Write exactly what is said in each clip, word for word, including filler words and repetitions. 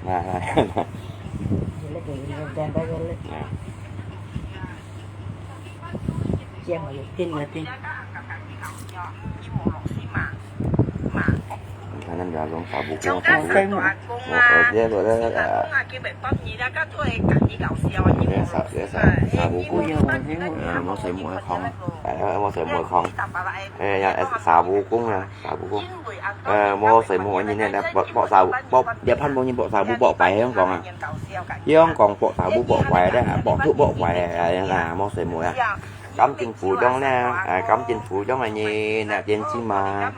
來，來，來。你看人家用沙布公，沙布公。我，我，我，我，這沙，這沙，沙布公。嗯，無水無空。哎，無水無空。哎呀，沙布公啊，沙布公。呃，無水無人呢，博，博沙布，博，這番無人博沙布博壞，香港啊。香港博沙布博壞咧，博土博壞啊，無水無啊。 感情苦衷呢，啊，感情苦衷个人啊，電子嘛，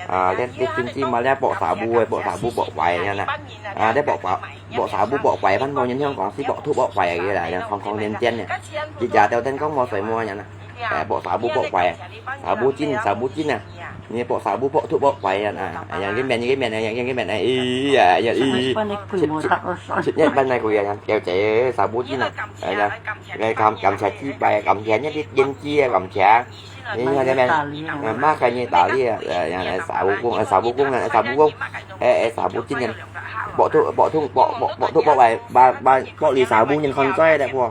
啊，這，這電子嘛，這博沙布个，博沙布博壞樣啦，啊，這博，博，博沙布博壞，番無人香港係博土博壞个啦，樣康康連連呢，一家都等講無水無樣啦，哎，博沙布博壞，沙布精，沙布精啊，你博沙布博土博壞啊，啊，樣个面，个面，樣个面，哎呀，呀，咦，出，出，出，一般來講呀，樣，叫這沙布精啊，哎呀。 來感，感謝祭拜，感謝你的電子啊，感謝。你看這邊，呃，麼个你打理啊，呃，沙布公，呃，沙布公啊，沙布公，哎，哎，沙布精啊，博土，博土，博，博，博土博壞，把，把，玻璃沙布人看衰咧，啵。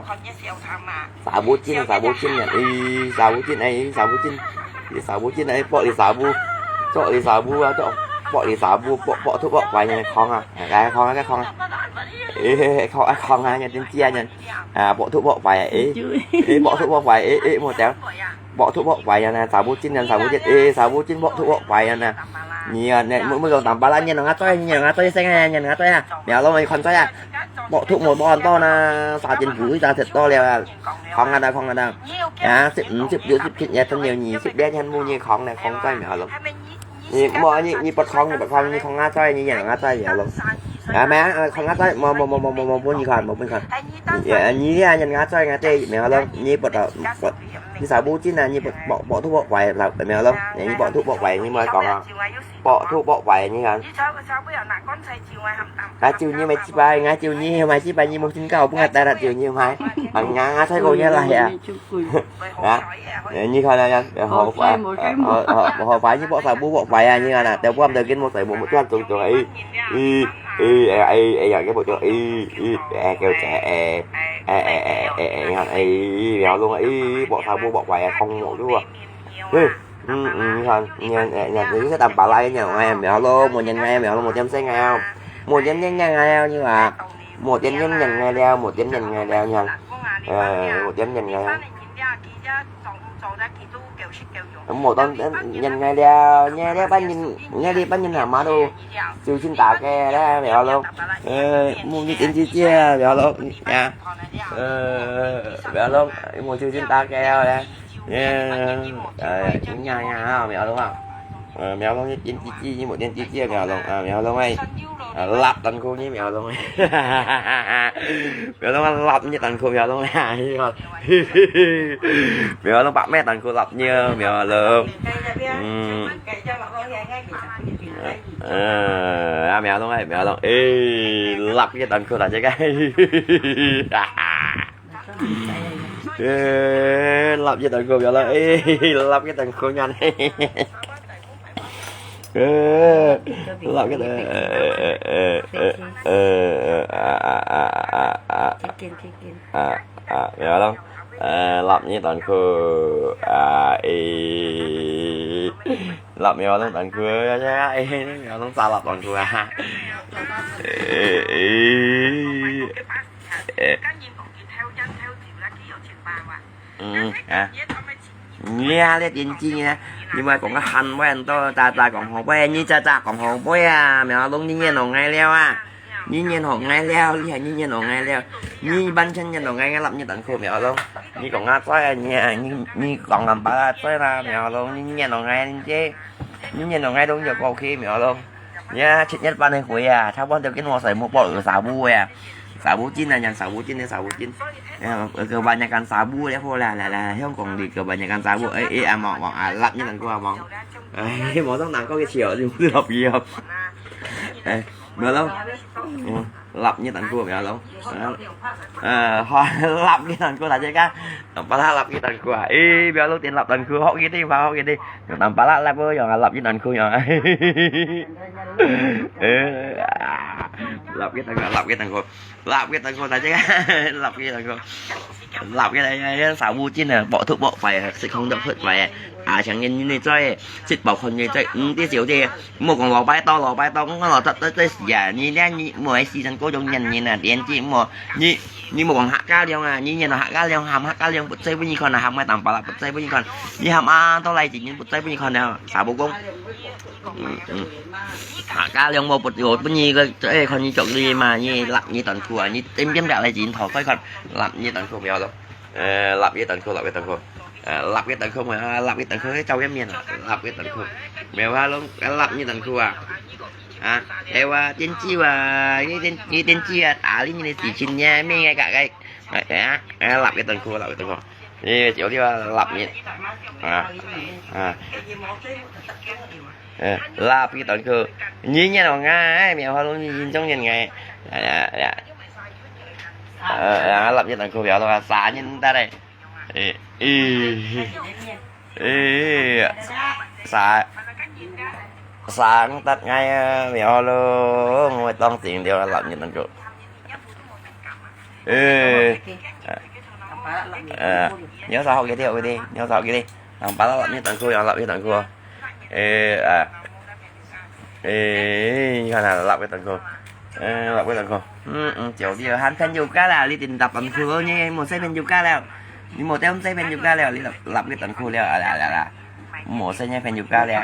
沙布精，沙布精啊，咦，沙布精，哎，沙布精，咦，沙布精，哎，玻璃沙布，玻璃沙布啊，玻，玻璃沙布，博，博土博壞人看啊，哎，看啊，看啊。 哎，看，哎，看啊，你真知啊，你，啊，博土博壞，哎，哎，博土博壞，哎，哎，無掉，博土博壞啊，沙布精啊，沙布精，哎，沙布精博土博壞啊，你啊，你，每，每個打巴拉，你兩個嘴，你兩個嘴聲啊，你兩個嘴啊，苗龍，你看嘴啊，博土無博很多呢，沙丁魚一隻食多了啊，看啊，看啊，啊，十五、十六、十七，也真有二十，兩千五，你看呢，看嘴苗龍。 你，無，你，你不看，你不看，你看啊，在，你眼啊，在，苗龍。啊，沒啊，呃，看啊，在，無，無，你看，無，你看。你，呃，你啊，眼啊，在，啊，對，苗龍，你不得，不，你沙布精啊，你不，不，不吐不壞，苗龍，你不吐不壞，你莫講啊。不吐不壞，你看。 𠊎招你買幾百，𠊎招你買幾百，你無聽到，分𠊎帶來招你買。啊，𠊎，𠊎再過日來啊。啊，你看啊，好壞，好，好，好壞，你博沙布博壞啊，你看啊，都關到跟我在，我，我轉走走，哎，哎，哎，哎，哎呀，給我走，哎，哎，哎，給我走，哎，哎，哎，哎，哎，哎，你看，哎，苗龍，哎，博沙布博壞啊，空無路啊，哎。 嗯，嗯，你看，你看，哎，你看，你是打巴拉的，你看，哎，苗龍，無人愛，苗龍，無點聲啊，無人愛，你啊，無人愛，人愛了，無人愛，人愛了，你看，呃，無人愛，人愛了。無當人愛了，你這班人，你這班人啊，嘛都，就近打開了，苗龍，呃，無你點姐姐，苗龍，啊，呃，苗龍，無就近打開了。 Ờ, ờ, ờ, chính nhà nhà ha, mèo đúng không? Ờ, mèo đúng, chính chị chị, một tiếng chị chị mèo đúng, à, mèo đúng ấy. À, lặp tần khu như mèo đúng ấy. Mèo đúng, lặp như tần khu mèo đúng ấy. Mèo đúng, bạn mẹ tần khu lặp như mèo đúng. Ừ. Ờ, à, mèo đúng ấy, mèo đúng. Ê, lặp như tần khu là chứ cái. Ê, lặp cái tần khô cho nó. Ê, lặp cái tần khô nhanh. Ê, lặp cái tần, ê, ê, ê, ê, ê, ê, à, à, à, à, à. À, à, mèo lông. Ê, lặp như tần khô. À, ê. Lặp mèo lông tần khô. Ê, mèo lông sao lặp tần khô à? Ê, ê. Ê. Ừ, à. Nghe lê tiên tri nha. Nhưng mà cũng có hành quen tôi, ta, ta cũng không quen, như cha, cha cũng không quen à. Mèo lông như nhiên không nghe leo à. Như nhiên không nghe leo, lý hại như nhiên không nghe leo. Như bản thân nhiên không nghe, nghe lặp như tần khô mèo lông. Như cũng ngã toi à, như, như, như cũng làm bá toi là mèo lông, như nhiên không nghe chứ. Như nhiên không nghe đúng giờ có khi mèo lông. Nhá, chết nhất ban này cuối à, tháo bón tiêu kiến hoa sởi mua bỏ ở xả bu à. Xả bu chín à, nhàn xả bu chín, xả bu chín. Nhá, ở cơ bản nhà căn xả bu đấy, khô là, là, là, không còn đi cơ bản nhà căn xả bu, ấy, ấy, à, mỏng, mỏng, à, lặp như tần khô à, mỏng. Ấy, mỏng trong nắng có cái chiều, thì không được lặp gì không? Ấy, mèo lông. Ừ. 立你短褲，苗龍。啊，啊，好，立你短褲，大家看，當巴拉立你短褲啊！誒，苗龍點立短褲，學佢哋，學佢哋，用當巴拉立哦，用啊立你短褲用啊！誒，啊，立你短褲，立你短褲，立你短褲，大家看，立你短褲。 立个咧，沙烏精啊，搏突搏快啊，食空毒食快啊，啊，像人你在，食飽困你在，嗯，啲小姐，莫講老拜到，老拜到，講老得得得死啊！你咧，你莫係時辰過種人人啊，年紀莫，你你莫講客家娘啊，你念到客家娘，喊客家娘不在不你看啊，喊个當巴拉不在不你看，你喊啊，到來幾年不在不你看啊，沙烏公。 嗯嗯，大家兩無不有不你个，哎，看你著哩嘛，你立你短褲啊，你點點落來錢討快看，立你短褲苗龍，呃，立你短褲，立你短褲，呃，立你短褲嘛，立你短褲，照个面啊，立你短褲，苗龍，立你短褲啊，啊，哎哇，電視哇，你電你電視啊，打理你的事情呢，咩个个个，哎呀，哎，立你短褲，立你短褲。 你有這個立面，啊啊，嗯，立佢短褲，你念我啊，哎，苗龍，你印象人哎，哎呀哎呀，呃，啊，立佢短褲，苗龍啊，三年得嘞，誒誒誒，三三得哎啊，苗龍，我當真了，立佢短褲。 誒，誒，你有啥好佢哋，好佢哋，你有啥好佢哋，人巴拉立你短褲，人立你短褲，誒啊，誒，你看啊，立你短褲，誒，立你短褲，嗯嗯，就你喊朋友家啦，你定搭短褲，你無使朋友家了，你無得使朋友家了，你立立你短褲了，啊啦啦啦，無使你朋友家了。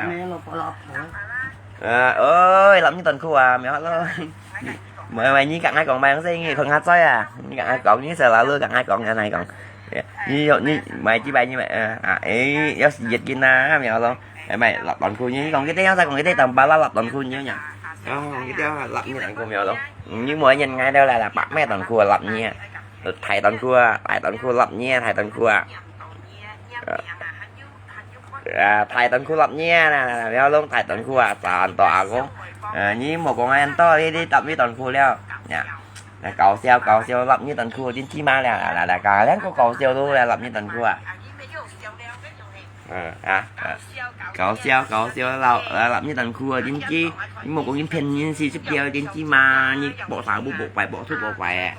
啊，ôi，立你短褲啊，苗龍。Mày mày你講ai講mày không xin, không hát soi à? Ni講ai講, ni selalu講ai講, ai ai講. Ni ni mày chỉ bài như mày à, à, ấy, yos yết gin à, mày lo. Mày mày lặp đòn khu, ni còn cái té, sao còn cái té tầm ba lá lặp đòn khu như nhỉ? Không, cái té lặp như đòn khu mày lo. Như mỗi nhân ngày đâu là là bạc mẹ đòn khu lặp nhẹ. Thầy đòn khu, thầy đòn khu lặp nhẹ, thầy đòn khu. À, thầy đòn khu lặp nhẹ nè, nè, nè, mày lo thầy đòn khu à, sao anh to à cô? À, ni một con anh to đi đi tập với đòn khu leo. Nè. Là cậu siêu, cậu siêu lặp như đòn khu, chính chí mà là là là cả lén của cậu siêu luôn là lặp như đòn khu à. Ờ, à, à. Cậu siêu, cậu siêu là là lặp như đòn khu, chính chí. Ni một con in phen in si sip tiêu, chính chí mà ni bộ sao bộ bộ bài, bộ thuốc bộ bài. À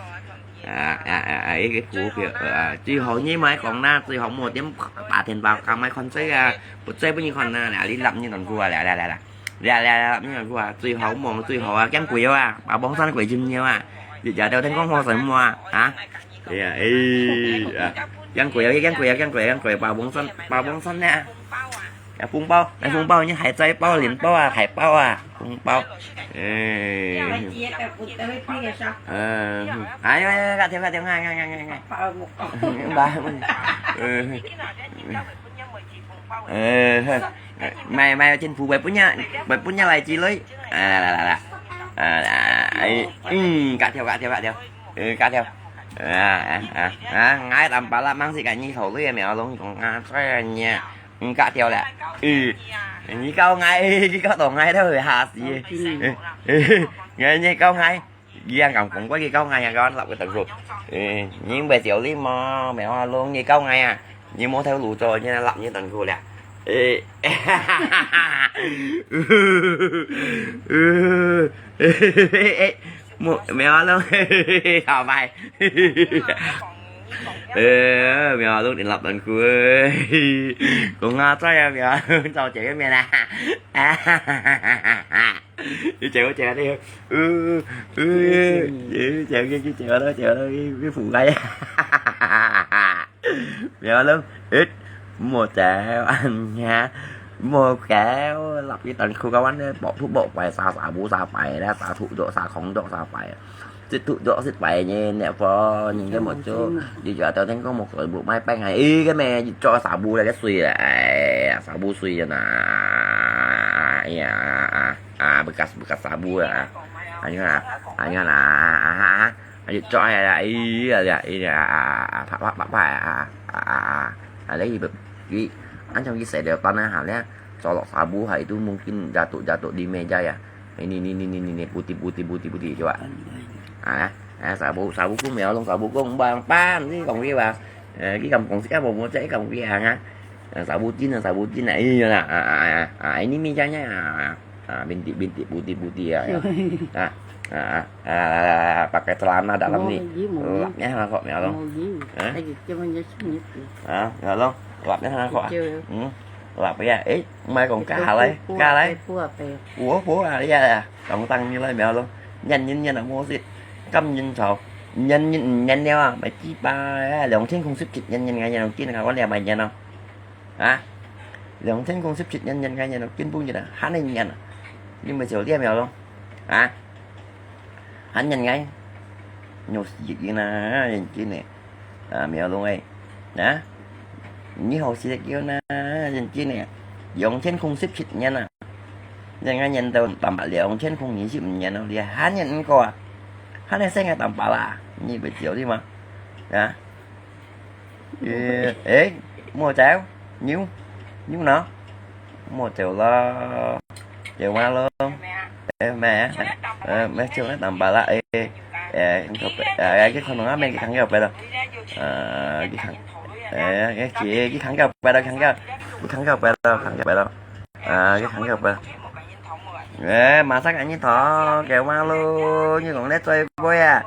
à à, à, cái khu kia, ờ, à, chứ hồi ni mà còn na, chứ không mua tiêm ba tiền vào, không ai còn chơi à, một chơi bao nhiêu còn na, là đi lặp như đòn khu à, là là là là. Lẹ lẹ lẹ, lặp như đòn khu à, 最好望最好啊，驚鬼啊，把網山鬼真nhiều啊，日日都聽講好神魔啊，啊？哎呀，哎，啊，驚鬼啊，驚鬼啊，驚鬼啊，驚鬼，把網山，把網山呢？啊，紅包，來紅包，你還在包、紅包啊，海包啊，紅包，哎，嗯，哎呀呀呀，跳跳跳，哎呀呀呀呀，嗯，哎， Mày, mày chính phủ bài bún nhá, bài bún nhá lại chi lưới. À, là, là, là. À, là, ấy, ừ, cắt theo, cắt theo, cắt theo. Ừ, cắt theo. À, à, à, à, ngái tầm ba lap măng xí cả nhi thổ lưới mèo lông còn ngà xoay nhẹ. Ừ, cắt theo lẹ. Ừ. Nhi cao ngái, nhi cao tổ ngái đâu, hà xí. Ừ, ừ, ngái nhi cao ngái. Giang cộng cũng có cái câu ngày con lặp cái tận ruột. Ừ, nhưng về tiểu lý mà mẹ hoa luôn như câu ngày à. Nhưng mà theo lũ trò như lặp như tận ruột lẹ. Ê. Ê, mu-, mẹ hoa luôn. Thảo bài. Ê, mẹ hoa luôn đến lặp tận ruột. Cũng ngon chắc à, mẹ hoa luôn trò chuyện với mẹ nè. Đi chèo, chèo đi. Ừ, ừ, ừ, chèo, chèo, chèo, chèo đó, chèo đó, cái, cái phủ gai. Mẹ lắm, ít, mua chèo ăn nha. Mua kéo, lặp cái tấn khu cao ăn đấy, bỏ thuốc bộ phải, xả, xả bố, xả phải, đã xả thụ độ, xả khống độ, xả phải. Xịt thụ dọ xịt phải nhé, nè phó, nhìn cái một chỗ, đi chợ tao thấy có một cái bộ máy bánh này, ý cái mẹ cho xả bu là cái suy là, à, xả bu suy rồi nè. Iya, à, à, à, bekas, bekas xả bu à. Anh là, anh là, à, à, à, cho ai là, ý là, ý là, à, à, à, phá, phá, phá, phá, à, à, à, à, à, lấy gì bật, cái, anh trong cái xe đều con á, hả lẽ, cho lọ xả bu hả, itu mungkin jatuh, jatuh di meja ya. Ini, ini, ini, ini, ini, putih, putih, putih, putih, coba. Ah, ah, sabu, sabu kung mèo long, sabu kung bang pan, ni kong wi ba. Eh, ki kam kong si ka mo mo cai kong wi ang ah. Eh, sabu cin, sabu cin, ah, iya lah. Ah, ah, ah, ah, ini mejanya, ah, ah, bintik, bintik, putih, putih, ya, ya. Ah, ah, ah, ah, pakai celana dalam ni. Lap nya kok mèo long. Ah, mèo long, lap nya kok ah. Hmm, lap ya, eh, mai kong ka lai, ka lai. Pua, pua, ya, ya. Tòng tăng như lai mèo long. Nhăn nhăn nhăn à, mua xịt. Căm nhăn sầu. Nhăn nhăn nhăn đeo à, mày chi ba à, lòng trên không xếp chịt nhăn nhăn ngay nhăn, lòng trên là có đeo mày nhăn không? Hả? Lòng trên không xếp chịt nhăn nhăn ngay nhăn, lòng trên bu nhăn à, hả nên nhăn à. Nhưng mà chiều đeo mèo long. Hả? Hả nhăn ngay. Nhô xịt nhăn à, nhăn trên này. À, mèo long ấy. Hả? Như hồ xịt kêu nè, nhăn trên này. Lòng trên không xếp chịt nhăn à. Nhăn ngay nhăn tàu tạm bạ lòng trên không nhị xếp nhăn đâu đi. Hả nhăn có à? Hả này xe ngay tạm bạ là. Như vậy chiều đi mà. Hả? Ê, ê, mua chéo, nhiêu, nhiêu nó, mua chéo lo, chéo mà lo, ê, mẹ, ê, mẹ chéo nó tạm bạ là, ê, ê, cái con nó mẹ cái khăn cái bè đó, à, cái khăn, ê, cái chị, cái khăn cái bè đó, khăn cái, cái khăn cái bè đó, khăn cái bè đó, à, cái khăn cái bè, ê, mà sao cái như thọ, chéo mà lo, như con nét chơi bôi à.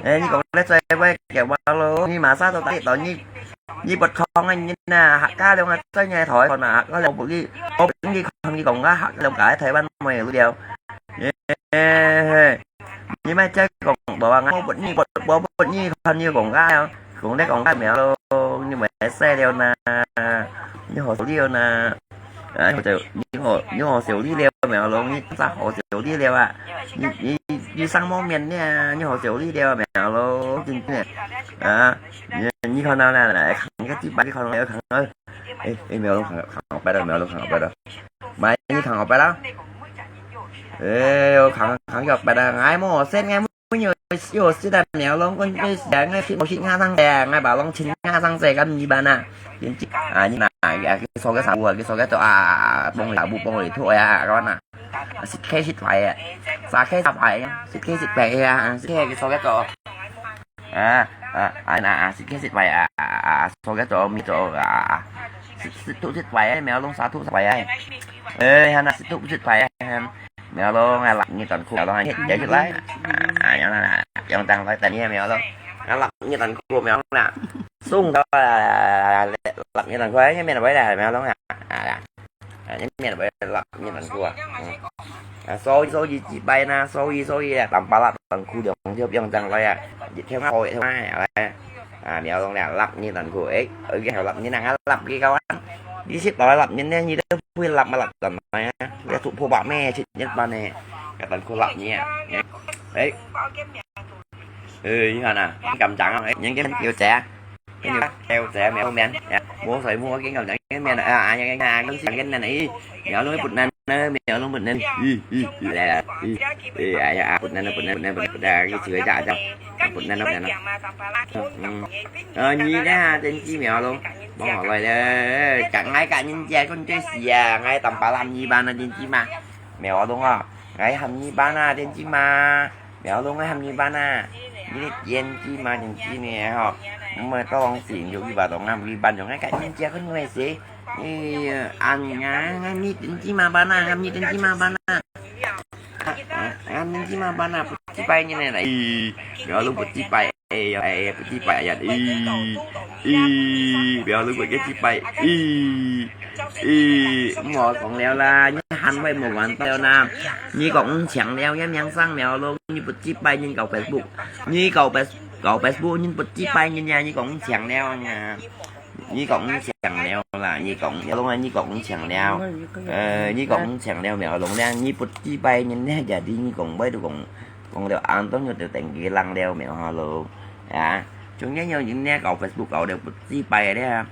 Ê, nyi kông lé chay wai kẹo ba lô, nyi mà sao tao tao nyi, nyi bật khong anh nyi nè, hạt cá lông à, chay nhai thỏi còn à, hạt cá lông bự đi, ô bự đi còn đi còn cá hạt cá lông cái Thái Văn mày lũ đèo. Ê, nyi mai chay còn bảo bằng ô bự nyi bự bự bự nyi còn nyi còn cá, còn đấy còn cá mèo lô, nyi mày xe đèo nè, nyi hồ liêu nè. Ê, hổ chéu, nyi hổ, nyi hổ chéu li liêu mèo lông, nyi sa hổ chéu li liêu à. Nyi, nyi, nyi sang mông miên nè, nyi hổ chéu li liêu mèo lông, chính chính nè. À, nyi, nyi con nào nè, nè, khẳng cái chip bắn con này khẳng ơi. Ê, ê, mèo lông khẳng, khẳng ở bên đó, mèo lông khẳng ở bên đó. Mày nyi khẳng ở bên đó. Ê, khẳng, khẳng ở bên đó, ngai mô, sen ngai mô. Mui nhiều siêu xí đại mèo lông con cái xé ngay khi một khi ngã thang xé ngay bảo lông chín ngã thang xé cái mì bán à. Chính trị à, nhưng mà à, cái số cái sản của cái số cái tổ à, bông là bu bông để thôi à, các bạn à. À, xịt khe xịt phải à, xả khe xả phải à, xịt khe xịt phải à, xịt khe cái số cái tổ à, à, à, à, xịt khe xịt phải à, à, à, số cái tổ mì tổ à, xịt xịt tụ xịt phải à, mèo lông xả tụ xịt phải à. Ê, hả nè, xịt tụ xịt phải à. Mèo lông à, lặp như tần khu mèo lông à, dễ chịu đấy. À, à, nhau nè, trong tăng phải tần như mèo lông. Nó lặp như tần khu mèo lông nè. Sung đó là lặp như tần khu ấy, miền Bắc là mèo lông à. À, à, miền Bắc lặp như tần khu à. Ừ. À, số số gì chỉ bay nè, số gì số gì là tầm ba lặp tần khu đường theo trong tăng phải à. Theo ngã hội theo ngã à. À, mèo lông nè, lặp như tần khu ấy. Ở cái hẻo lặp như năng lặp cái cao ăn. Đi xếp đó lặp như nè, như đó. Pui lặp mà lặp tần này á, cái thụ phô bảo mẹ chết nhất ban này, cái tần khô lặp nhỉ. Đấy. Ừ, như thế nào? Cái cầm trắng không? Những cái kêu trẻ. Cái như kêu trẻ mèo men. Mua xoay mua cái cầm trắng cái men à, à, cái à, cái cái này này. Mèo luôn bụt năn, mèo luôn bụt năn. Ì, ì, ì, là, ì, ì, à, à, bụt năn, bụt năn, bụt năn, bụt năn, cái chữ chả chả. Bụt năn, bụt năn. Ừ. Ờ, nhìn nè, trên chi mèo luôn. Bông hỏi vậy đấy, chẳng ngay cả nhìn chè con chơi xì à, ngay tầm ba lăm nhi ba nó trên chi mà. Mèo đúng không? Ngay hầm nhi ba na trên chi mà. Mèo đúng ngay hầm nhi ba na. Nhi trên chi mà trên chi nè hả? Mà tao lòng xỉn dù đi bà tao ngắm đi bàn dù ngay cả nhìn chè con người xí. Nhi ăn ngay ngay mi trên chi mà ba na, hầm nhi trên chi mà ba na. Ăn trên chi mà ba na, bật chi bay như này này. Ì, mèo luôn bật chi bay. Ê, ê, bật chi bay à, ì, ì, béo lưỡi bật cái chi bay, ì, ì, mua còn leo là, như hẳn vậy mà hoàn toàn là, như còn chẳng leo, như miếng sang mèo luôn, như bật chi bay, như cầu Facebook, như cầu Face-, cầu Facebook, như bật chi bay, như nhà, như còn chẳng leo nha. Như còn chẳng leo là, như còn, leo luôn là, như còn chẳng leo. Ờ, như còn chẳng leo mèo luôn nha, như bật chi bay, như nè, jadi như còn bay được còn, còn leo an toàn, như tiểu tỉnh cái lăng leo mèo ha luôn. À, chúng nhớ nhau những nét cầu Facebook cầu đều bật chi bay đấy ha.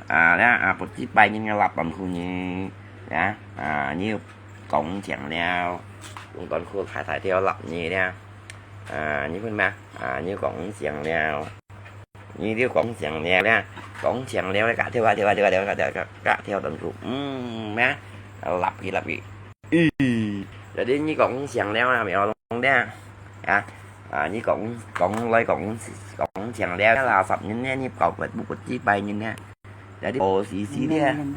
À, đó, à, bật chi bay nhưng lặp bằng khu nhì. Đó, à, như cộng chẳng leo. Cũng còn khu thải thải theo lặp nhì đấy ha. À, như phun mà, à, như cộng chẳng leo. Như tiêu cộng chẳng leo đấy ha. Cộng chẳng leo đấy, cả theo, cả theo, cả theo, cả theo, cả, cả theo tần khu. Ừm, má. Lặp đi, lặp đi. Ì. Jadi你講強了啊，苗龍呢？啊，啊，你講，講來講，講強了，垃圾人呢，你搞不，不，不知擺人呢？Jadi O C C呢？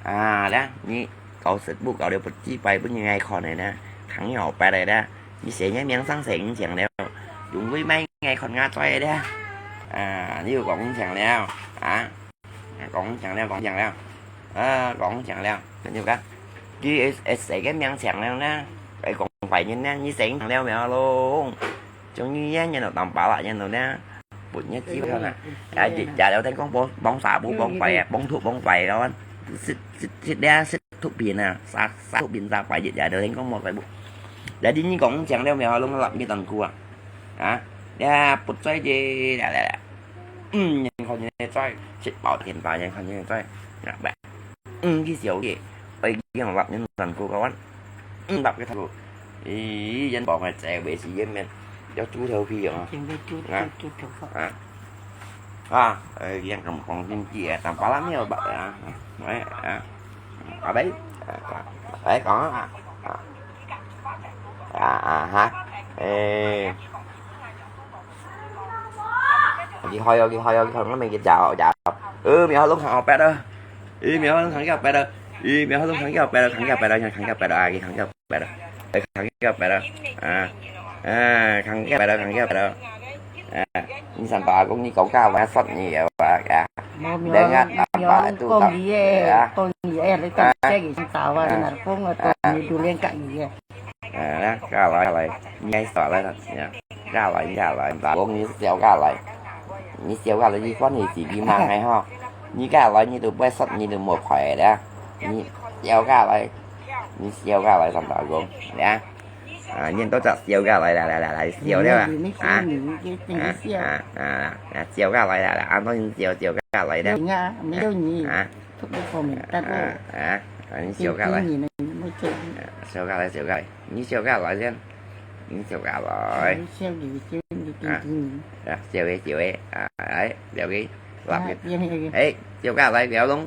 啊，呢，你搞食物搞了不知擺，分人愛看的呢，扛腰擺的呢，你寫个名上寫強了，用為麼愛看𠊎嘴的呢？啊，你又講強了，啊？ 講強了，講強了，啊，講強了，跟住講，佢會，會寫个名強了呢，會講壞人呢，你寫強了苗龍，終於也認到當巴拉認到呢，不認機會了，啊，也，也有聽講幫，幫啥不幫壞啊，幫土幫壞咯，食，食，食了，食毒品啊，殺，殺毒品殺壞人，也有聽講無壞不，jadi你講強了苗龍，立你當苦啊，啊，也不在這，來來來。 嗯，人看人个嘴，食飽天飯人看人个嘴，明白？嗯，佢笑个，愛用立人難過个話，嗯，立个頭。咦，人講个嘴尾是人面，要豬頭皮哦。現在豬，啊，豬，豬頭發。啊，啊，呃，人講講經濟啊，但巴拉沒有吧啊，哎啊，阿伯，哎，講啊，啊，啊啊哈，哎。 佢開哦，佢開哦，佢開，𠊎咪佢找找。呃，苗龍行後壁啊，咦，苗龍行後壁啊，咦，苗龍行後壁啊，行後壁啊，行後壁啊，啊，佢行後壁啊，哎，行後壁啊，啊，啊，行後壁啊，行後壁啊，啊，你上把講你講假話，說你有啊，啊，無，苗龍，等下，苗龍講你个，啊，講你个，你講這个先走啊，啊，你若講啊，講你就連講你个。 啊，過來，過來，你愛耍了，呀，過來，過來，打工你笑過來，你笑過來，你關你自己忙个吼，你過來，你都不會說，你都無快樂，你笑過來，你笑過來，上打工，呀，啊，你都只笑過來，來來來來，笑了啊，啊，啊，啊，啊，笑過來，來來，安到你笑，笑過來的，你啊，沒有你。啊，啊，啊，啊，你笑過來，啊，笑過來，笑過來。 你笑過來先，你笑過來。你笑你，笑你，笑你，啊，你。啊，笑个，笑个，啊，來，了个，立个。啊，笑个。哎，笑過來，苗龍，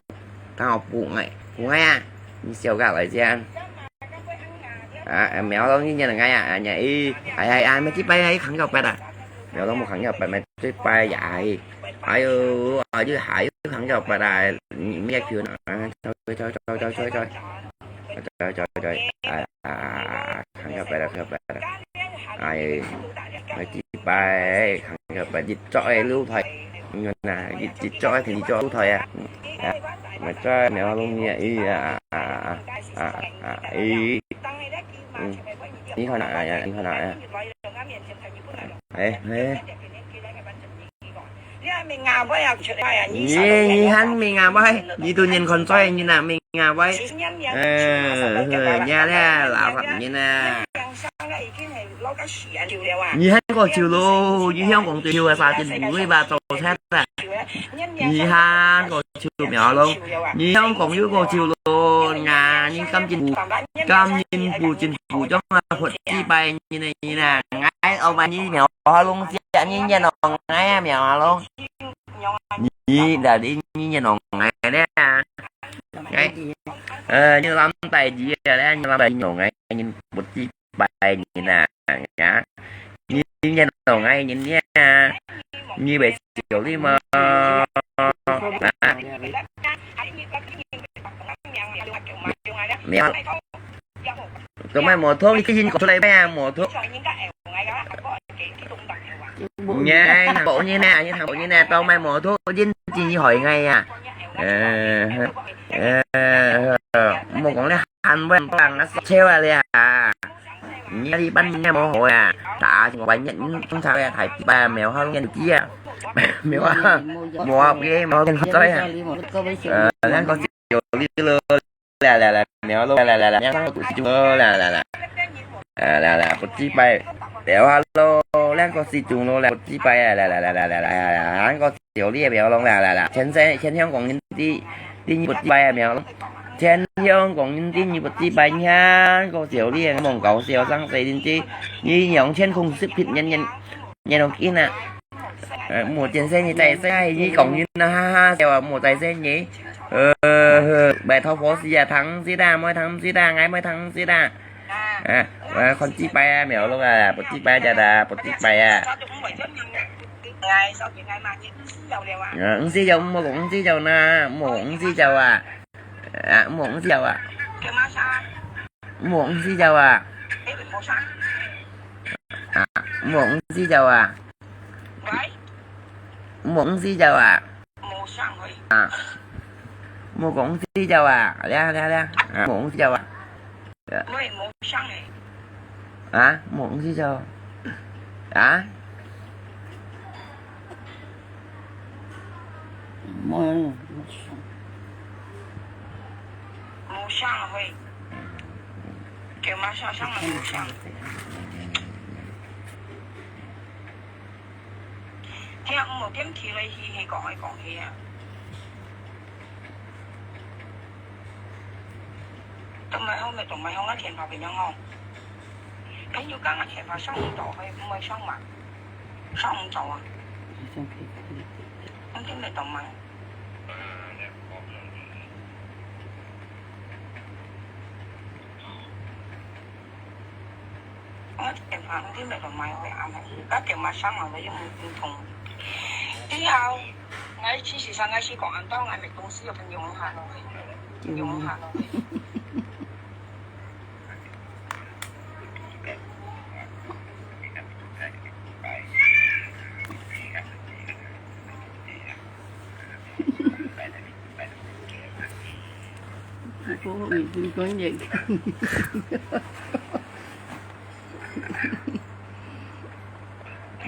等下補𠊎，補𠊎啊！你笑過來先。啊，苗龍，你認得𠊎啊？啊，你，哎，哎，哎，麼个擺啊？你行過枋啊？苗龍，無行過枋，麼个擺呀？哎，哎喲，哎喲，哎喲，行過枋啊！你，你也去哪？啊，走，走，走，走，走，走。 走走走，啊，啊，啊，啊，行過枋了，行過枋了。哎，𠊎知擺，行過枋，日照个露台。你看啊，日，日照个天，日照露台啊。嗯，啊，𠊎知苗龍你啊，咦，啊，啊，啊，啊，咦，嗯，你看啊，哎呀，你看啊，哎呀。哎，哎。 你，你還明啊喂？你都人看嘴，你哪明啊喂？呃，呵，你啊咧，垃圾人啊！你還過笑咯，你香港最後个沙丁魚吧，做菜啦！你還過笑苗龍，你香港又過笑咯，啊，你甘心不，甘心不真不將啊，活幾百年个人啊，𠊎，我問你苗龍，你認同𠊎啊，苗龍？ 你，你，你認同𠊎咧？哎，呃，你諗大志啊咧，你諗大志，𠊎，你不知擺人啊，呀？你，你認同𠊎，你啊？你會笑你嗎？啊？沒有。 做麼个無讀？你先講出來咩？無讀。你聽無呢？你聽無呢？做麼个無讀？認真害𠊎啊！呃，呃，莫講了，喊我人啊，笑啊了啊！你這班人無好啊！打我半夜，你通常啊，太雞巴沒有好眼力啊！沒有啊，無啊，無啊，無啊，呃，兩個 有理咯，來來來，苗龍，來來來來，苗龍，肚屎中咯，來來來，啊來來，不知擺，了哈咯，兩個屎中咯，來不知擺啊，來來來來來來，兩個小李苗龍，來來來，全世，全香港人知，知你不知擺啊，苗龍，全香港人知你不知擺，兩個小李，莫搞笑，生死人知，你兩千空食品，年年，年年กิน啊。 呃，莫真細義，大細義，你講人啊，哈哈笑啊，莫大細義。呃，拜託佛師啊，聽毋識啊，莫聽毋識啊，𠊎莫聽毋識啊。啊，啊，看雞掰啊，苗龍啊，不雞掰的啦，不雞掰啊。啊，毋使有，毋好講毋使有啦，毋好講毋使有啊。啊，毋好講毋使有啊。毋好講毋使有啊。啊，毋好講毋使有啊。毋好講毋使有啊。啊，毋好講毋使有啊。來啊，來啊，來啊。啊，毋好講毋使有啊。 啊，無毋使走。啊？無，無想。無想會，叫麼想想啊，無想。聽有無點起來，嘻嘻講來講去啊。 都毋係好，都毋係好，𠊎電話分你哦。朋友講𠊎電話上毋到，會毋會上嘛？上毋到啊？你聽得懂嗎？我電話毋知哪度買回啊，該電話上網都用毋通。以後，𠊎其實上𠊎是講，安到𠊎買東西，有朋友用下咯，用下咯。Ibu, ibu konyek.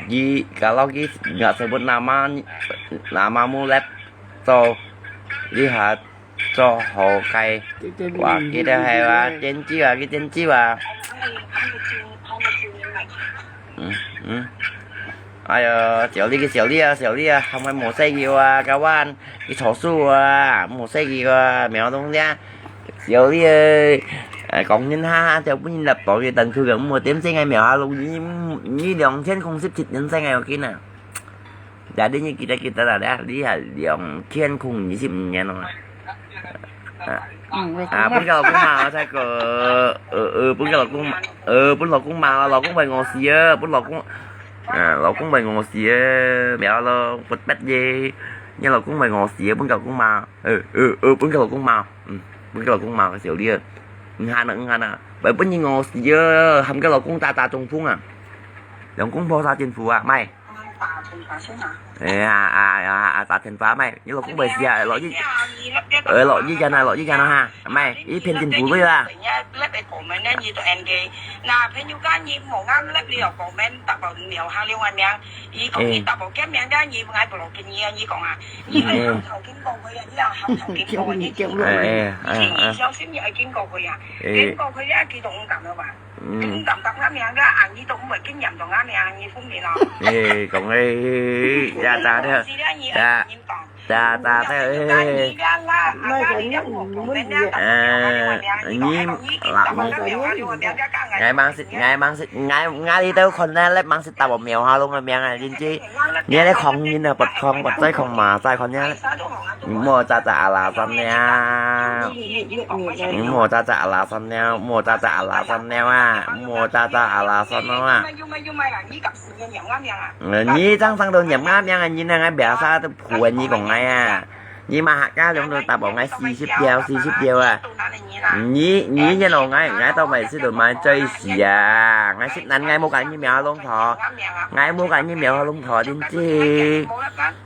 Ji, kalau ji nggak sebut nama, namamu lep, so lihat, so hokai. Wah, kita hai wah, janji wah, kita janji wah. Hmm, hmm. Ai ya, 小麗，小麗啊，小麗啊，還會無食藥啊，kawan。 佢坐樹啊，無細个啊，苗東咧，小李誒，講人下下就分人立到佢等佢个，莫點聲个苗下落，你你兩千空十七年生个，我見啊。Jadi你記得記得啦，你你係兩千空二十五年咯。啊，啊，分佢老公罵，再个，呃呃，分佢老公罵，呃，分老公罵，老公會餓死啊，分老公，啊，老公會餓死啊，苗咯，不得耶，你老公會餓死啊，分佢老公罵。 呃呃呃，分佢老公罵，嗯，分佢老公罵，小李啊，你看啊，你看啊，會分人餓死啊，喊佢老公打打中風啊，兩公婆打政府啊，賣。哎呀啊啊啊，打電話賣，你老公會死啊，落雨，呃，落雨間啊，落雨間啊哈，賣，一片政府對啦。 那朋友講你無啱，你又講免打包苗下了个名，佢講你打包个名，你𠊎不落給你啊，你講啊，你係行頭經過佢啊，你又行頭經過佢，你經過佢，哎，哎，哎，哎。你小心你愛經過佢啊，哎。經過佢啊，佢都毋敢了吧？嗯。佢毋敢答𠊎名个，啊，你都毋會經驗到𠊎名，你聰明咯。哎，講哎，呀，咋的？你講。 打打的，哎，哎，哎。呃，你，啦，，𠊎吂識，𠊎吂識，𠊎，𠊎這兜看呢，你吂識打我苗下龍个名啊，真正。你這狂人啊，不狂，不再狂嘛，再狂呢。你莫喳喳阿拉三了。你莫喳喳阿拉三了，莫喳喳阿拉三了啊，莫喳喳阿拉三了啊。 呃，你正常都念𠊎名啊，你那個biasa都騙你講𠊎啊。你嘛客家人都打包𠊎四十條，四十條啊。你，你念到𠊎，𠊎到尾時都買最死啊。𠊎識難，𠊎無揀你苗下龍頭，𠊎無揀你苗下龍頭，真正。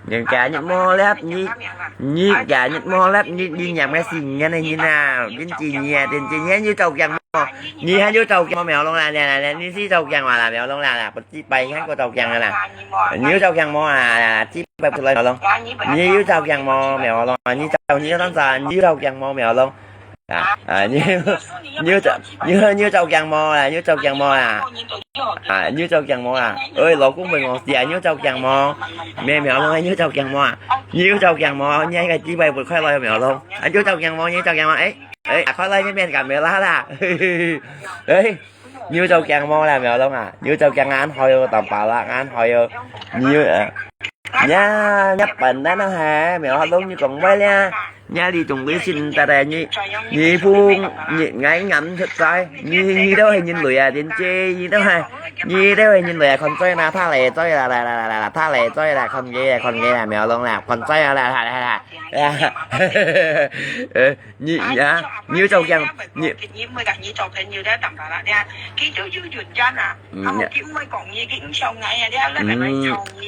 人家你無粒，你，你家你無粒，你，你念𠊎四年的人啊，真正你啊，真正你還有照鏡無？你還有照鏡無？苗下龍啦，來來來，你係照鏡嘛啦，苗下龍啦，啦。 一百年過照鏡个啦。你有照鏡無啊？一百出來苗下龍。你有照鏡無？苗下龍。你照，你有當啥？你有照鏡無？苗下龍。啊，啊，你有，你有照，你有，你有照鏡無啊？你有照鏡無啊？啊，你有照鏡無啊？喂，老公問我，係啊，你有照鏡無？苗下龍，你有照鏡無啊？你有照鏡無？你該個一百五十塊來苗下龍。啊，你有照鏡無？你有照鏡無？哎，哎，快來這邊，敢苗下啦。哎。 你有照鏡無啦，苗下龍啊？你有照鏡啊？恁好喲，當巴拉，恁好喲。你有，呃，呀，日本人啊，嘿，苗阿龍你講話咧，呀，你仲會信得咧？你，你不，你，你眼出在，你，你都係人類啊，真正，你都係，你都係人類啊，看在啦，他來在啦，來來來來，他來在啦，看佢啦，看佢啦，苗阿龍啦，看在啊，來來來來，呀，呃，你呀，你有做驚，你，你，嗯，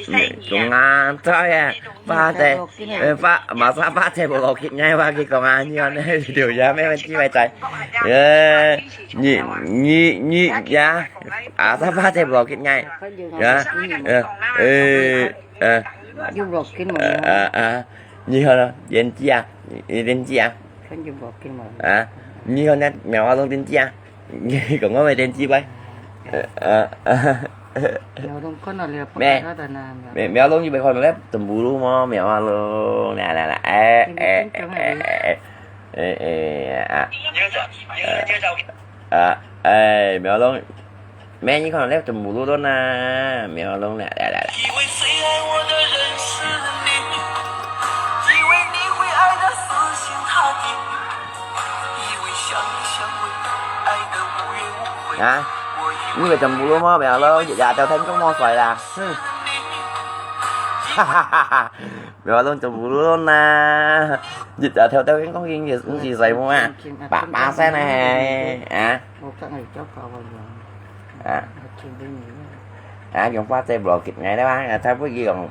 你，中啊，在啊。 花姐，呃，花，masa花姐無邏輯，𠊎話佢講啊，你看呢，條也咩問題咪在，呃，你，你，你呀，啊，花姐無邏輯，𠊎，呀，呃，呃，呃，有邏輯無？呃，呃，你好了，年紀啊，你年紀啊，看有邏輯無？啊，你好呢，苗阿龍年紀啊。 你講我無電視喂？呃呃呃，有攏看到了，咩不看到的呢。苗苗龍你無看到咧？Cemburu無？苗阿龍，來來來，哎哎哎哎哎哎啊啊哎苗龍，咩你看到咧？Cemburu咯呢，苗龍，來來來來。啊，你會Cemburu無？苗龍，日日都聽講無睡啦。哈哈哈哈，苗龍Cemburu啦，日日都聽講佢毋係睡無啊？八八聲呢，啊。我剛才叫搞我啊。我聽不明白。啊，用花姐無邏輯，𠊎咧話，啊，差不多用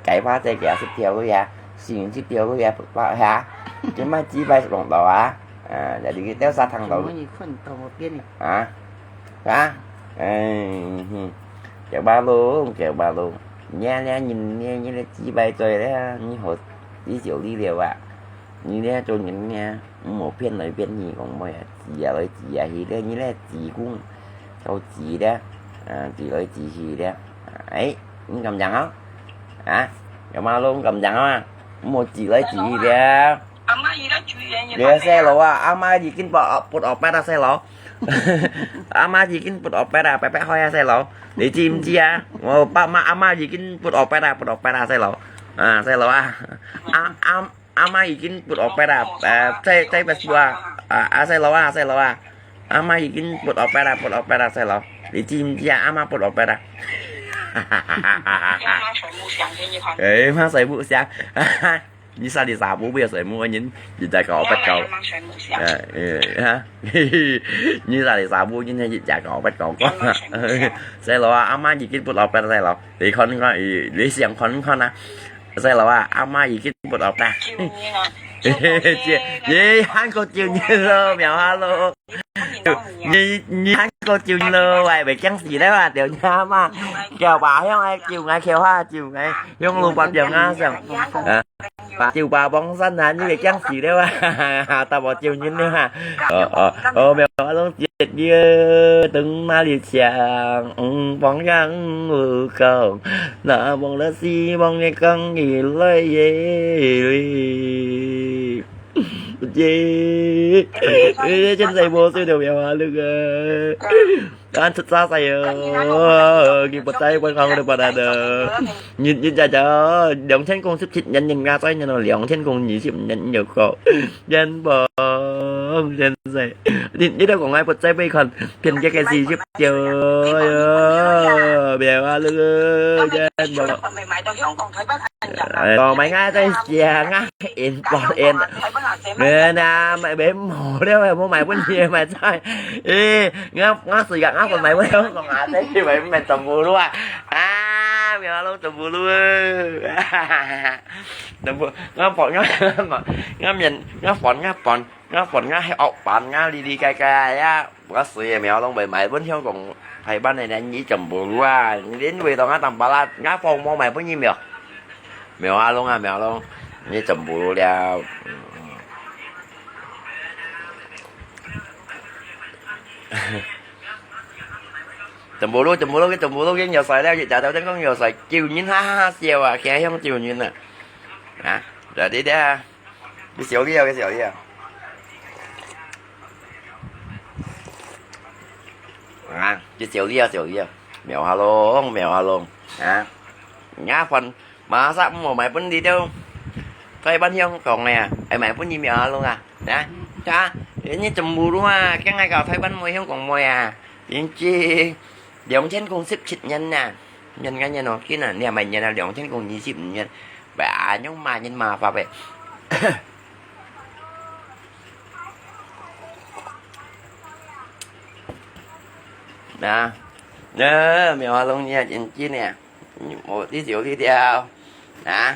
雞花姐幾十條个呀，四十條个呀，八下，今晚幾百弄到啊？啊，jadi kita sah hàng 怎 đầu 么你看到我边里？ 啊，啊，哎，哼，叫巴龙，叫巴龙，你啊，你啊，你你你几百岁了，你好，你就你了啊？你咧做人咧，毋好骗来骗去，讲咩啊？挤啊来挤啊去咧，你咧挤公，好挤咧，啊，挤来挤去咧，哎，你敢讲啊？啊，叫巴龙敢讲啊？毋好挤来挤去咧。 阿媽而家住院要你个細佬啊，阿媽已經不不惡逼啦，細佬。阿媽已經不惡逼啦，白白開啊，細佬。你知毋知啊？我爸媽阿媽已經不惡逼啦，不惡逼啦，細佬。啊，細佬啊，阿阿阿媽已經不惡逼啦，誒，在在Facebook啊，啊啊，細佬啊，細佬啊，阿媽已經不惡逼啦，不惡逼啦，細佬。你知毋知啊？阿媽不惡逼啦。阿媽全部想给你看。誒，媽睡不香。 你啥你啥不會睡目人，你在搞八搞。阿媽全部想。呃呃哈，你啥你啥不人，你在搞八搞个。細佬啊，阿媽已經不老八細佬，你看看，你想看看啊，細佬啊，阿媽已經不老八。救命啊！你你喊个救命咯，苗哈咯，你你喊个救命咯，喂，袂驚死了啊，條阿媽，叫爸向愛救𠊎，叫下救𠊎，向路八條啊上，啊。 把酒吧幫身啊，你會驚死了啊！大把酒人了哈。哦哦哦，苗阿龍姐姐，等哪裡想？嗯，放羊無講，那忘了希望也講起來耶。耶，真係無水了，苗阿龍啊！ 啊，出差晒哦，佢不在，我講你不得了。你你家家兩千空十七年，人家在年咯，兩千空二十年有個，人幫真係。你你都講愛不在被看，偏激个四十九，哎呀，苗啊，你个人幫。咪買到香港睇不ทัน人啊！哎，哦，買啊，在想啊，in 報 in。 睇不下姐妹。 咩啊，買買無了，無買分你買菜。誒，我我時間我分買分香港啊，這以為毋係Cemburu啊？啊，苗阿龍Cemburu啊！Cemburu，我飯我我面我飯我飯我飯我係惡飯我哩哩个个呀！我死也苗阿龍會買分香港，台灣个人你Cemburu啊！你連味道我淡薄啦，我放無買分你苗。 苗阿龍啊，苗阿龍，你Cemburu了。Cemburu，Cemburu，佢Cemburu，佢有晒了，佢假到真講有晒，救人哈哈哈笑啊，驚向救人啊。啊，在這啲啊，你笑你啊，佢笑你啊。啊，佢笑你啊，笑你啊，苗阿龍，苗阿龍，啊，人家還 Masa mo mai pun di tu. Thai ban hiong kong ya. Ai mai pun ni mi alung ah. Ya. Cha, ini cemburu ah. Keng ai kau Thai ban mo hiong kong mo ya. Chính trị. Liang chen kong sip chit nyan na. Nyan ngan nyan no kin na. Nia mai nyan na liang chen kong ni sip nyan. Ba nyong ma nyan ma fa pe. Na. Na, mi alung ni chính trị ni. Mo ti siu ti diao. Na.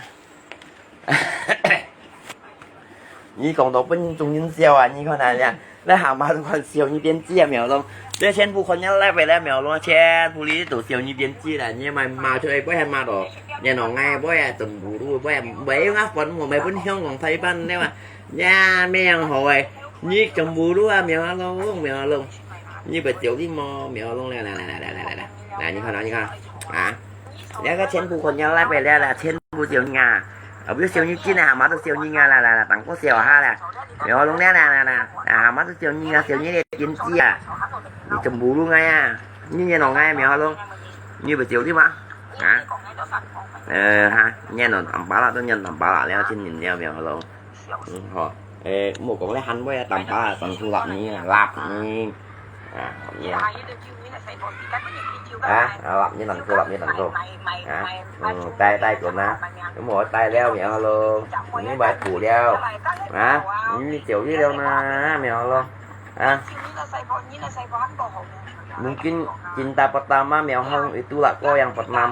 你講到本中人笑啊，你看啊，那，那蛤蟆都看笑，你變雞啊，苗龍。這全部看人來回來，苗龍，全部你都笑，你變雞了，你買罵出來，不然罵到，你弄哎，不然真不如，不然，不然啊，分我們分香港台灣的嘛，呀，沒有好哎，你真不如啊，苗龍，苗龍，你不笑你麼，苗龍，來来来来来来来来，來，你看啊，你看啊，啊，那個全部看人來回來了，全部笑你啊。 啊，不要笑你緊啊，蛤蟆都笑你啊，啦啦啦，等過笑下啦。苗龍啦啦啦啦，啊，蛤蟆都笑你啊，笑你个經濟啊。你真無路哎啊，你念弄哎苗龍，你不笑的嗎？啊？呃哈，念弄淡薄啦，都念淡薄啦，了，今年了苗龍。嗯，好。誒，莫講咧，喊我啊，淡薄啦，等出六年啊，六年。 啊，合你啊。啊，啊，合你能夠，合你能夠。啊，嗯，帶，帶過嗎？咁我帶了苗咯，你買補了。啊，你走去了嗎？苗咯。啊。Mungkin cinta pertama 苗 hong itu lah ko yang pertama.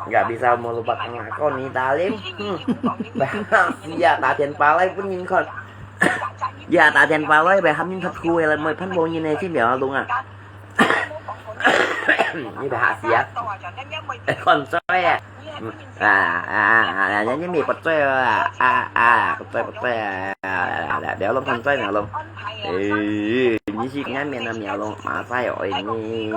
Nggak bisa merubah anak ko ni, Talim. Hmm. Bahasa ya, 打電話來分人看。Ya, 打電話來，別喊人發苦个啦，莫盼望人个，知苗龍啊。你別嚇死啊！看衰啊！啊啊啊！人家沒發衰啊！啊啊，發衰發衰啊！苗龍看衰苗龍。誒，你是眼面的苗龍，馬賽哦，你。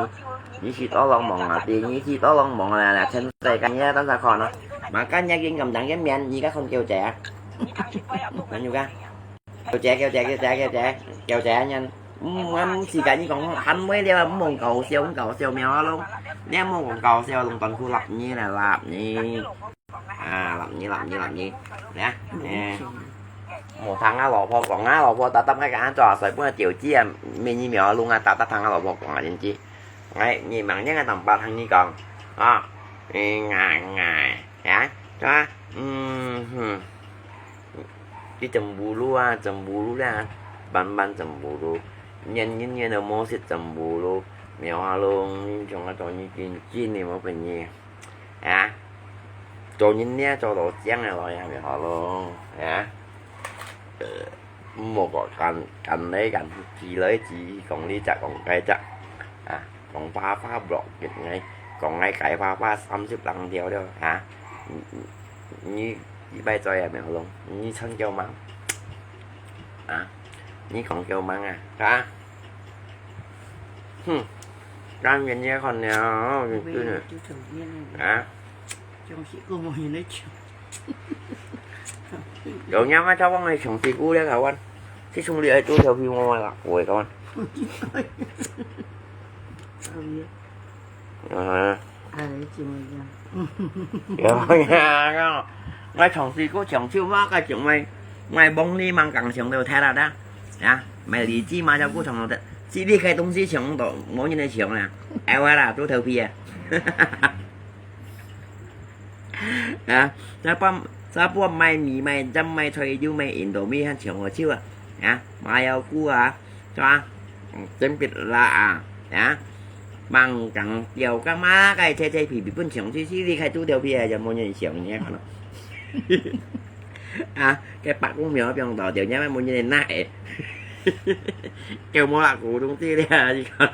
你去多浪忙啊，第二去多浪忙啊，啦，全世界你等下看咯。Makanya gin kam dang gin mian，你个看狗仔啊。看有个，狗仔狗仔狗仔狗仔狗仔人，嗯，我毋是甲你講，喊尾了，毋好搞笑，搞笑咩咯。你毋好講搞笑，弄斷褲立你啦，立你。啊，立你立你立你，啊，誒。無聽阿老婆講，阿老婆搭搭該个安怎，所以本來就知啊，咩疫苗弄啊，搭搭聽阿老婆講啊，真知。 哎，你忙人个同胞同你講，啊，哎呀呀，呀，是吧？嗯哼，你真無路啊，真無路啦，慢慢真無路，年年年都無食真無路，苗啊咯，你像啊做你真真的無本事，啊，做人呢做到這樣的咯，也苗啊咯，啊。 毋好講，講，講來講去，來去，講你隻，講該隻，啊，講花花落，講愛，講愛改花花三十零條了，啊，你，你，你拜拜啊，苗龍，你成交嗎？啊，你講夠嗎啊？啊？哼，當然也看了，真的，啊。 像是个無人咧唱。有影啊，台灣个唱詩歌咧，台灣，這種你愛做條片，我嘛啦，我會講。啊，哎，怎麼樣？有影啊，我唱詩歌唱唱嘛，該種咪，咪幫你忙講唱到太啦啦，啊，咪理智嘛，就不唱了的，這類个東西唱到，無人來唱啦，哎，我啦，做頭皮啊。 啊，這半，這半賣米賣針賣菜油賣印度米還上好笑啊！啊，麻油菇啊，是吧？嗯，真別啦啊！啊，猛講掉幹嘛？該切切皮皮本上去，是你開豬頭皮啊，就無人上你看咯。啊，該白公苗放到掉，因為無人拿誒。叫無啦，股東這裡啊，你看。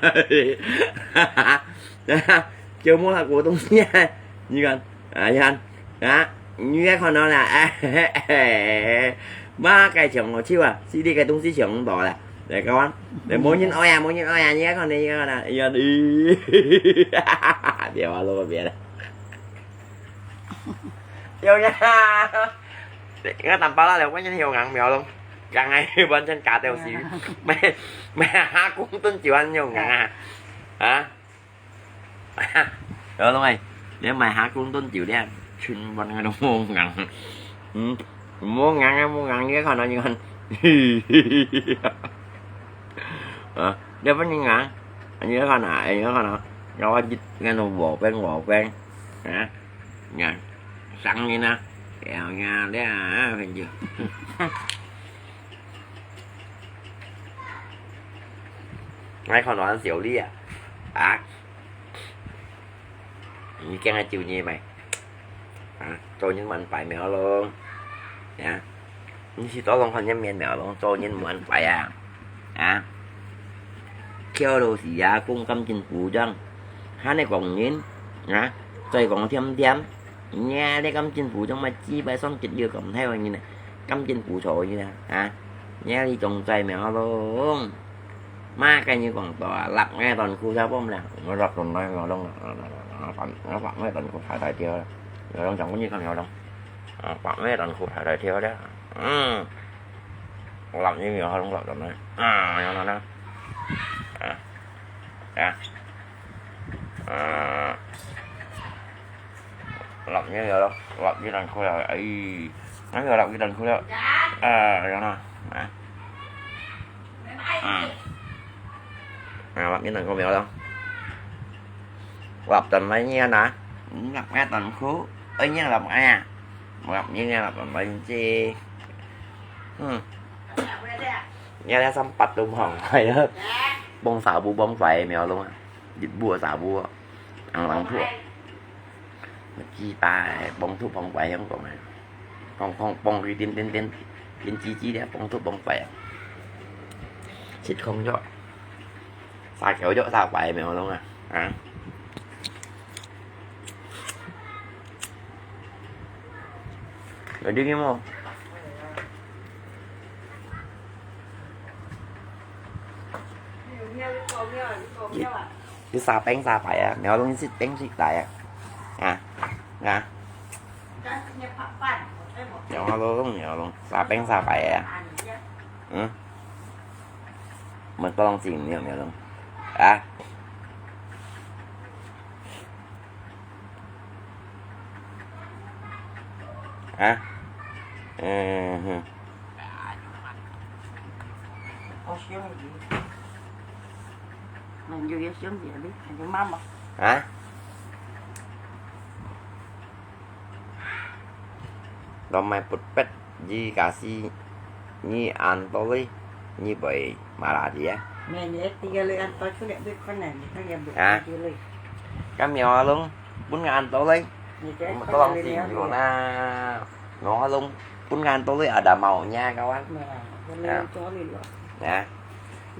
就無啦，股東啊，你看，啊，你看，啊，你也看到啦，哎，嘿，嘿，嘿，嘛，該上好笑啊，是你个東西上多啦，來，講啊，來，無人愛啊，無人愛啊，你也看到，你也看到，哎呀，你，別啊，落別了，有呀，我淡薄啦，了，我真有硬苗咯，剛才完全假掉死，買，買下公噸就安有硬啊，啊。 有咯，你買下公噸酒咧，全部个都無硬。嗯，無硬啊，無硬，你看啊，你看。啊，這份你硬，你看啊，哎，你看啊，然後一个都無變，無變，啊，你看，上面啊，哎呀，這啊，很久。來看我小李啊，啊。 你驚佢咒你咩？啊，做人無恁快咩咯？啊，你試多攏看一面咩咯？做人無恁快啊？啊，跳落去啊，講感情苦衷，還係講人啊，再講甜甜，你啊，你感情苦衷嘛，基本上結了咁大个人啊，感情苦衷个人啊，啊，你啊，你仲在咩咯？ Má cái như còn tỏ lặp nghe toàn khu sao bông nè. Nó lặp toàn nói nó đông, nó lặp nghe toàn khu thải thải tiêu. Nó đông chẳng có như con nó đông. Lặp nghe toàn khu thải thải tiêu đấy. Lặp như nhiều hơn lặp toàn nói. À, nó nó nó. À. À. Lặp như nhiều lắm. Lặp như toàn khu là ấy. Nó lặp như toàn khu là. À, nó nó. À. À, lặp như tần cô mèo đâu? Lặp tần mấy nha nè. Lặp nghe tần khu. Ơi nha lặp nghe. Lặp như nghe lặp tần mấy chi. Hmm. Nghe lẽ sắm bắt đúng không? Phải đó. Bông xả bu bông phải mèo đúng không? Dịch bùa xả bùa. Ăn lắng thuốc. Mà chi ba bông thuốc bông phải không còn này. Bông, bông, bông đi tiên, tiên, tiên, tiên chi chi đấy, bông thuốc bông phải. Xịt không cho. Xa kéo cho xa phải mèo luôn à. À. Rồi đi cái mô. Cứ xa bánh xa phải à, mèo luôn xịt bánh xịt phải à. À, à. Mèo luôn, mèo luôn, xa bánh xa phải à. Ừ. Mình có lòng xin mèo, mèo luôn. À. Hả? Ừ, hử. Có xương gì? Mình dùng cái xương gì đi, mình dùng mắm à? Hả? Lo mai put pet ji kasi nyi an to lei, nyi bai mara dia. Mẹ nhớ tí cái lưỡi ăn to chút lẹ bứt con này, con nhà bứt Hả? Tí lưỡi. Cái mèo luôn, bún ăn to lei. Nhớ cái Mà con có lòng nhà xin bứt rồi con na. Nó luôn, bún ăn to lei ada maunya kawan. Mà, con Hả? Lưỡi cho đi rồi. Hả?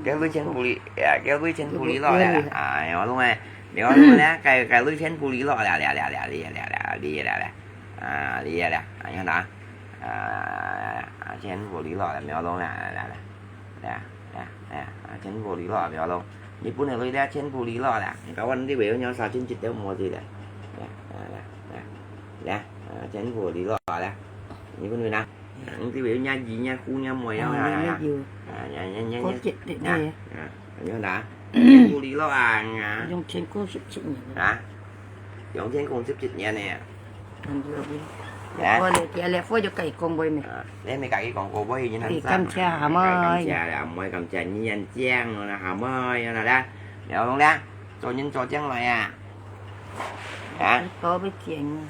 Cái lưỡi trên bù lì, à, cái lưỡi trên bù lì lo lẹ. À, nó luôn này. Nó luôn nè, cái, cái lưỡi trên bù lì lo lẹ, lẹ, lẹ, lẹ, lẹ, lẹ, lẹ, lẹ, lẹ, lẹ. À, đi lẹ, lẹ. À, như thế nào? À, trên bù lì lo lẹ, nó luôn nè, lẹ, lẹ, lẹ. Lẹ, lẹ, lẹ. À, trên bù lì lo, nó luôn. Nhật Bản này lưỡi lẹ, trên bù lì lo lẹ. Các bạn đi về nhau sao trên chít đều mua gì lẹ. Lẹ, lẹ, lẹ, lẹ. Lẹ, à, trên bù lì lo lẹ. Nhật Bản người nào? Ang ti wei nya yi nya ku nya moi Ờ, nya nya nya nya yu. À, nya nya nya Có nya. Chích để Nya. Đây. À, nhớ đã. Chén bù lì lo à, nga. Dùng chén cô sụp chích nhỉ. Hả? Dùng chén cô sụp chích nhỉ nè. Ăn vô đi. Hả? Cô lẹ kia lẹ phôi cho cải con bôi mẹ. À, lẹ mẹ cải con cô bôi như Thì năm cam sao. Chia hả Cải cam mơi. Chia là moi cam chia như anh chiang rồi là hả mơi rồi là đã. Nhớ không đã? Cho nhân cho chiang rồi à. Hả? Có với chuyện.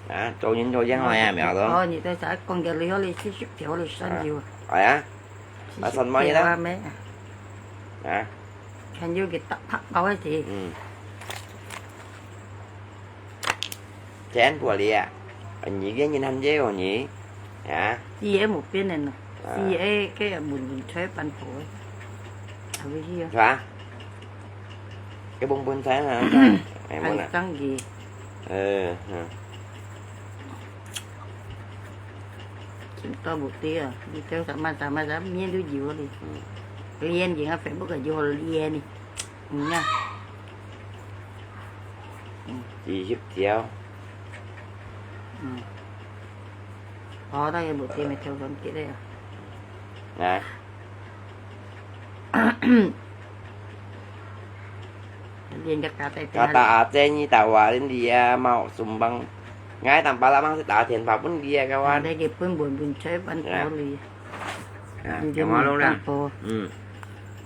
Hả? Cho nhân cho chiang rồi à, mẹ đó. Ờ, nhị tôi sẽ con giờ lì lì xí xíu thiểu lì sân nhiều. Ờ, à? Xí Bà xíu sân mới thiểu đó. À, mẹ. Hả? Thành vô cái tập phát câu ấy thì. Ừ. Chén của lì à? Anh nhị cái nhìn anh dễ của nhị. Hả? Chị ấy một bên này nè. À. Chị ấy cái buồn buồn thuế pan phổi. Thằng cái gì? Hả? Cái bông bông thuế hả? Em muốn Anh à? Tăng gì? Ừ, hả? Chúng tôi một tia, đi theo sao mà sao mà dám miễn đứa gì đi. Ừ. Liên gì hả? Facebook là vô liên đi. Nha. Chi hip thiao. Có đây một tia mày theo dõi kỹ đây à? Nè. Liên chắc cả tay Kata ate ni tawa din dia mau sumbang. 𠊎當巴拉吂識打電話分佢啊，該碗。你日本文文吹分包你。啊，你講我弄啦。嗯。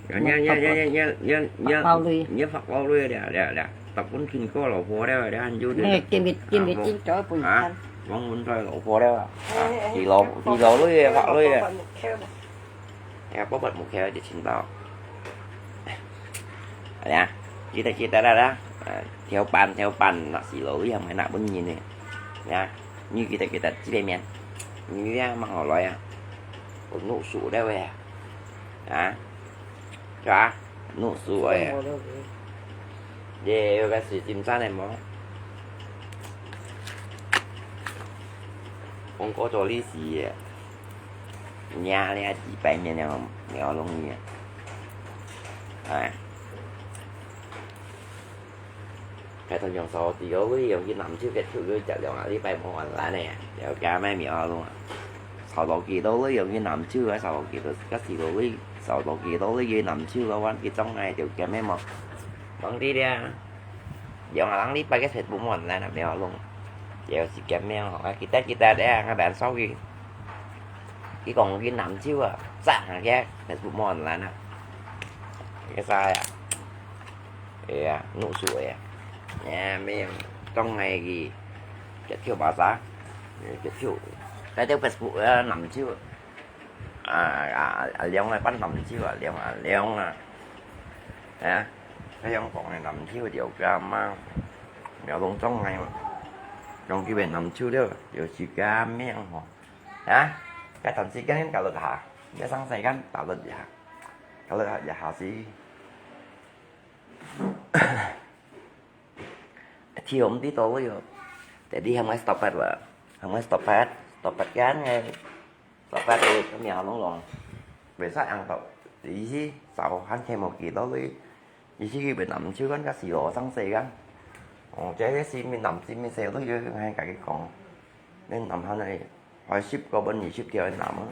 要要要要要要要包你。要發包你了了了，發分蘋果老婆了了，你就。你今日今日今早分啊，分分老婆了啊，你老你老女也發女也。哎呀，包包木开就请到。哎呀，记得记得啦啦，呃，挑班挑班，那是老一样，还拿不赢呢。呀，你记得记得这个面，你呀蛮好来呀，我弄熟了喂，啊，是吧？弄熟哎。耶，有个水晶山的么？红果做利息耶。 你啊，你啊，几百年了，没有弄你啊。哎。开头用手机，我用去南州个手机接两个礼拜无online呢，了解咩没有弄啊？手机都用去南州啊，手机都，个手机，手机都用去南州啊，玩去中哎，就见面么？当地的啊。 兩个人禮拜个Facebook無online啊，無弄。有時間咩吼，啊，記得記得咧，啊，變手機。佢講佢南州啊，炸下个Facebook無online啊。个啥呀？哎呀，弄死个呀。哎，沒有，當然佢，个跳巴沙，个跳，該條Facebook啊，南州啊。 啊，啊，啊，涼啊，半淋酒啊，涼啊，涼啊。啊，該樣講个淋酒條件嘛，苗龍莊个嘛，用幾杯淋酒了，有時間命吼。啊，該段時間搞落下，這上世間打落一下，搞落下一下是。 跳毋知到位哦。Jadi喊𠊎stop pad哇，喊𠊎stop pad，stop pad kan，stop pad tu kami halong long。Besar ang tau，意思走還聽無幾多位，意思去越南就kan kasi lo sang se kan。哦，這些是越南，是越南，都有，𠊎自己講，你南韓个，開十個分二十條个南啊，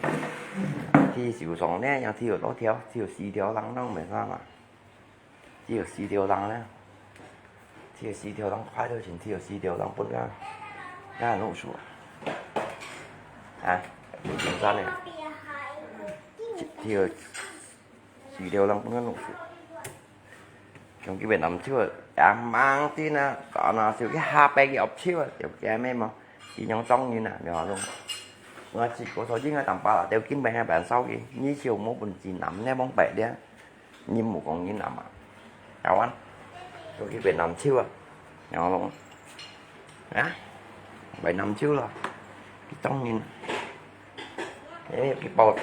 去受傷呢，要去有多條，去有四條，人都沒啥嘛。 只有四條人咧，只有四條人快到前，只有四條人分啊，那弄死啊！啊，真正咧，只只有四條人分啊弄死。像佢越南就啊，也猛啲啊，打那就一下背佢惡笑啊，就驚咩嘛，佢用中人啊，你話弄。我自己所以我當巴啦，就根本係扮手機，你就無本事南，你望白咧。 你無講你南啊，台灣，就去越南手啊，然後咯，啊，越南手咯，去當然，誒，去包，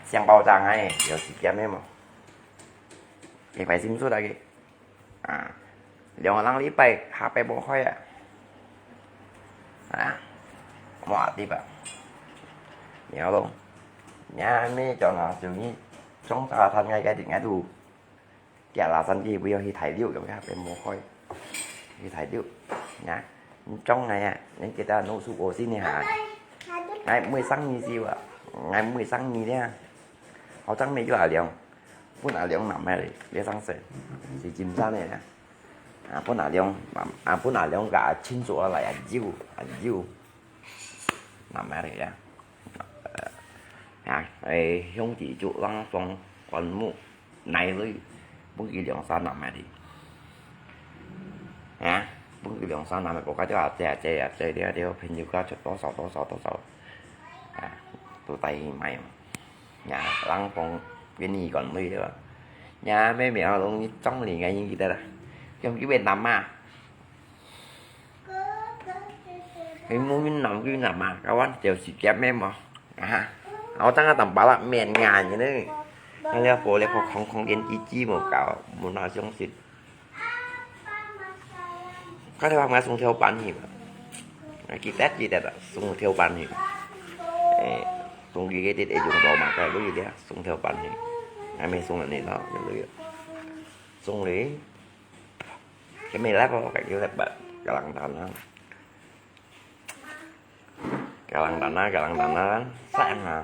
像包裝啊，有時間个嘛，一擺心思來个，啊，兩個人禮拜下擺無開啊，啊，無地方，然後咯，你還沒叫那就你，從早餐該該點該度。 今日三日不要去大陸，有影變無開。去大陸，呀，你種个呀，你記得弄出我心里哈。哎，每生日是吧？哎，每生日呀。好像沒有阿良，分阿良拿來咧，別上身，是金山个呀。啊，分阿良，啊，分阿良个親屬來啊，有，啊，有。 南亞个呀。啊，誒，兄弟就讓放棺木，哪一類，分佢兩三南亞个。啊，分佢兩三南亞，不過就啊，這啊，這啊，這啊，這啊，朋友家出多少多少多少，啊，都帶去賣嘛。呀，人講便宜管類个吧。呀，妹妹啊，容易中你个，你記得啦。用去越南嘛。 你無越南越南啊，kawan，就係咁樣嘛。啊，我等下當巴拉面啊，你呢？那了火了火空空連雞雞無搞，無哪相信。佢哋話買送條板去嘛，記得記得啦，送條板去。誒，送佢个啲用到嘛，該類个，送條板去，還沒送人呢，就類个，送你。 Kami level kayak gitu lebat, galang tanah. Galang tanah, galang tanah, sang ah.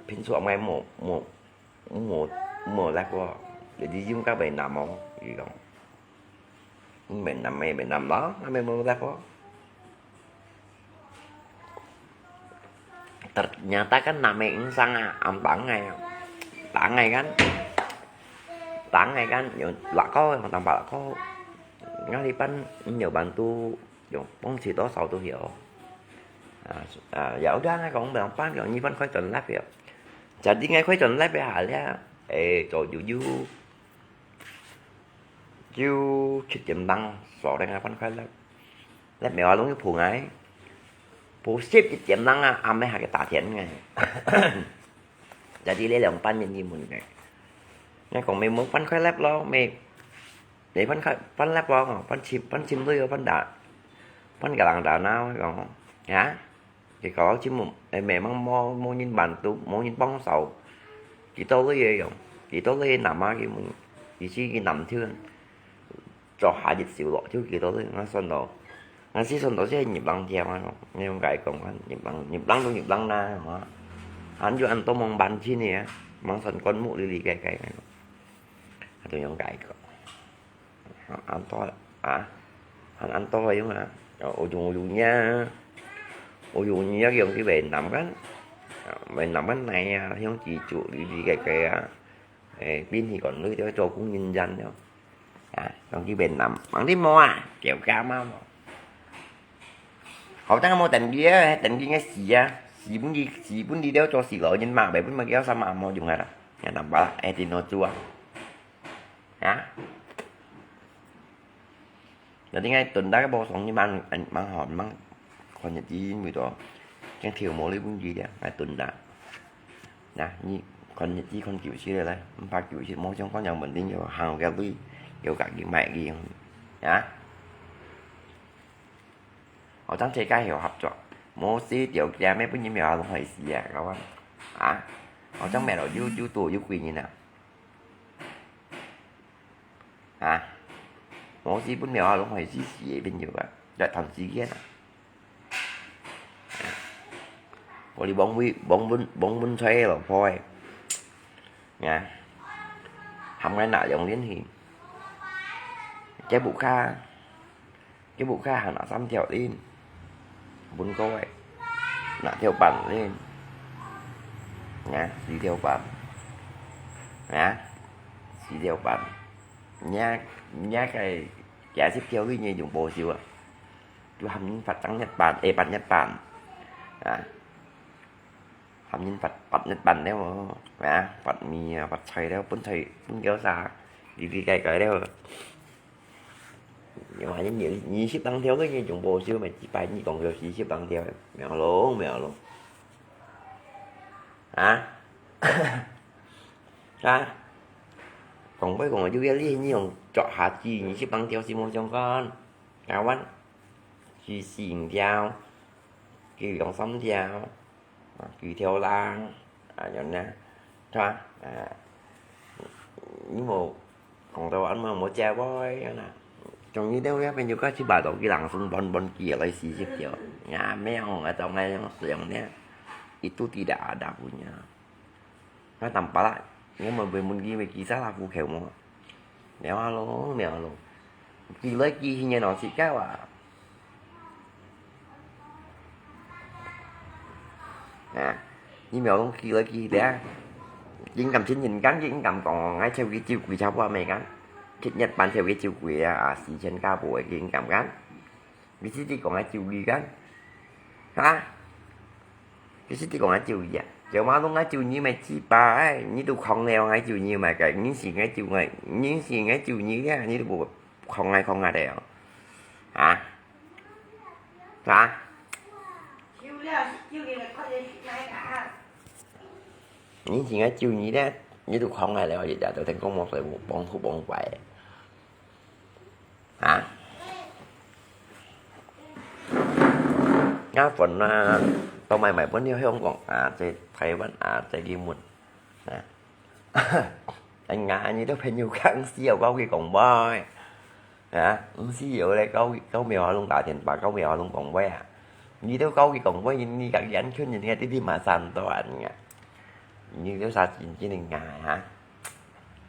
Pinsu amai mo, mo, mo, mo level. Jadi yung ka bai namo, gitu. Bai nam, bai nam lo, amai mo level. Ternyata kan nama insang ah, ampang ai, tang ai kan, tang ai kan, yung lako, yung tambah lako. Ngalipan, yung bantu, yung pong si to sau tu yo. Ah, ah, ya udah, ngai kong bang pan, yung nyi pan koi chon lap yo. Jadi ngai koi chon lap ya, halia, eh, cho yu yu, yu, chit chim nang, so, ngai pan koi lap. Lap mèo alung yu phung ai. Phung sip chit chim nang ah, am me ha ke ta thian ngai. Jadi le lòng pan yin yin mun ngai. Ngai kong me mong pan koi lap lo, me, me pan koi, pan lap lo, pan chim, pan chim lui, pan da, pan galang da nao, kong, ya. Cái có chứ một, em mẹ mang mô, mô nhìn bản tụ, mô nhìn bóng sầu. Chỉ tao lấy vậy không? Chỉ tao lấy nằm á, cái mô, chỉ chỉ cái nằm chứ. Cho hả dịch xíu lọ chứ, chỉ tao lấy, nó son đó. Nó chỉ son đó chứ, nhịp lăng theo á, nó. Nên không cái con á, nhịp lăng, nhịp lăng luôn, nhịp lăng na, hả? Anh cho anh tao mong bản chi nè, mong son con mũ lì lì cái cái này. Tôi không cái con. An to, à, an, an to yung à. Ôi dùng, ôi dùng nha. Ôi dùng nha, yung cái về nằm kan. Về nằm kan này à, yung chỉ chủ đi đi cái cái à. Ê, pin thì còn lưới cho, cho cũng nhìn dần nhau. À, trong cái về nằm, bằng đi mua à, kiểu cá mà mua. Hậu tăng mua tận kia, tận kia nghe xì à. Xì bún đi, xì bún đi đéo cho xì lỡ nhìn mà, bể bún mà kéo sao mà mua dùng à. Nhà nằm bảo, ê, thì nó chua. Hả? Là tiếng Anh tuần đã cái bộ sống như mang, anh mang hòn mang. Còn nhật chí mùi đó. Cái thiểu mô lý bún gì đấy, ai tuần đã. Nè, như còn nhật chí còn kiểu xí đây, không phải kiểu xí, mô trong con nhau mình tin nhiều hàng cái lui, nhiều cả cái mẹ kia. Hả? Ở trong thế cái hiểu hợp作. Mô xí tiểu kia mấy bún như mèo không phải xí à, các bạn. Hả? Ở trong mẹ đó, you, you tù, you quỷ như nào? Hả? Mô xí bún mèo à, không phải xí xí bên nhiều à. Đã thằng xí kia nè. Ôi đi bóng bún, bóng bún, bóng bún xoay lỏ phôi. Nha. Hàm ngay nạ dòng liên hệ. Cái bụng kha. Cái bụng kha hàng nạ xăm theo lên. Bún câu ấy. Nạ theo bản lên. Nha, xí theo bản. Nha. Xí theo bản. Nha, nha cái, cái xếp theo cái như dùng bộ xíu à. Chú hàm nhân phát trắng Nhật Bản, ê, bản Nhật Bản. À. Hàm nhân phát, phát Nhật Bản đấy mà. À, phát mì, à, phát xoay đấy, bún xoay, bún kéo xa. Đi đi cái cái đấy. Nhưng mà những nhiều, nhiều ship tăng theo cái như dùng bộ xíu mà chỉ phải như còn nhiều ship tăng theo. Mèo luôn, mèo luôn. Hả? Hả? Còn với còn là chú ý lý như còn chọn hạt gì, nhiều ship tăng theo xí mua trong con. Cao anh. Chỉ xỉn theo. Kiểu dòng xóm theo. À, kiểu theo lang. À, giống nè. Thôi, à. Nhưng mà còn tao ăn mà mua chè bói nè. Trong như đeo ghép bên như có chứ bà tao cái làng sung bón bón kia lấy xì xếp kiểu. Nhà mèo ở trong này nó sướng nè. Itu tidak ada punya. Nó tầm bá lại. Nhưng mà về muốn ghi về ký sát là phù khéo mà. Mèo alo, mèo alo. Ký lấy ký hình như nó xịt cao à. À, email long ký lơ ký đĩa. Chính cầm chính nhìn cắn chính cầm còn ngay theo cái chiêu quỷ sao qua mày cắn. Chết nhất bán theo cái chiêu quỷ à, à, xì chân cao bộ ấy chính cầm cắn. Cái xí tí còn ngay chiêu quỷ cắn. Hả? Cái xí tí còn ngay chiêu quỷ à? Giờ mà long ngay chiêu như mày chi bà ấy, như tụ không nèo ngay chiêu như mày cái, những gì ngay chiêu ngay, những gì ngay chiêu như thế, như tụ bộ không ngay không ngay đèo. Hả? Hả? Những gì ngay chiêu như thế, như tụ không ngay đèo, giờ tụ thành công một rồi một bóng hụt bóng quái. Hả? Ngã phần à, tao mày mày vẫn yêu không còn à, tại Thái Văn à, tại đi muộn. Hả? Anh ngã như tao phải nhiều kháng siêu bao cái còn bơi. Hả? Không siêu đây, câu, câu mèo lông đá tiền bà, câu mèo lông còn bơi à. Như tao câu cái còn bơi, như các gắn khuyên như nghe tí tí mà sàn tao anh ngã. Như tao sao chín chín anh ngã hả?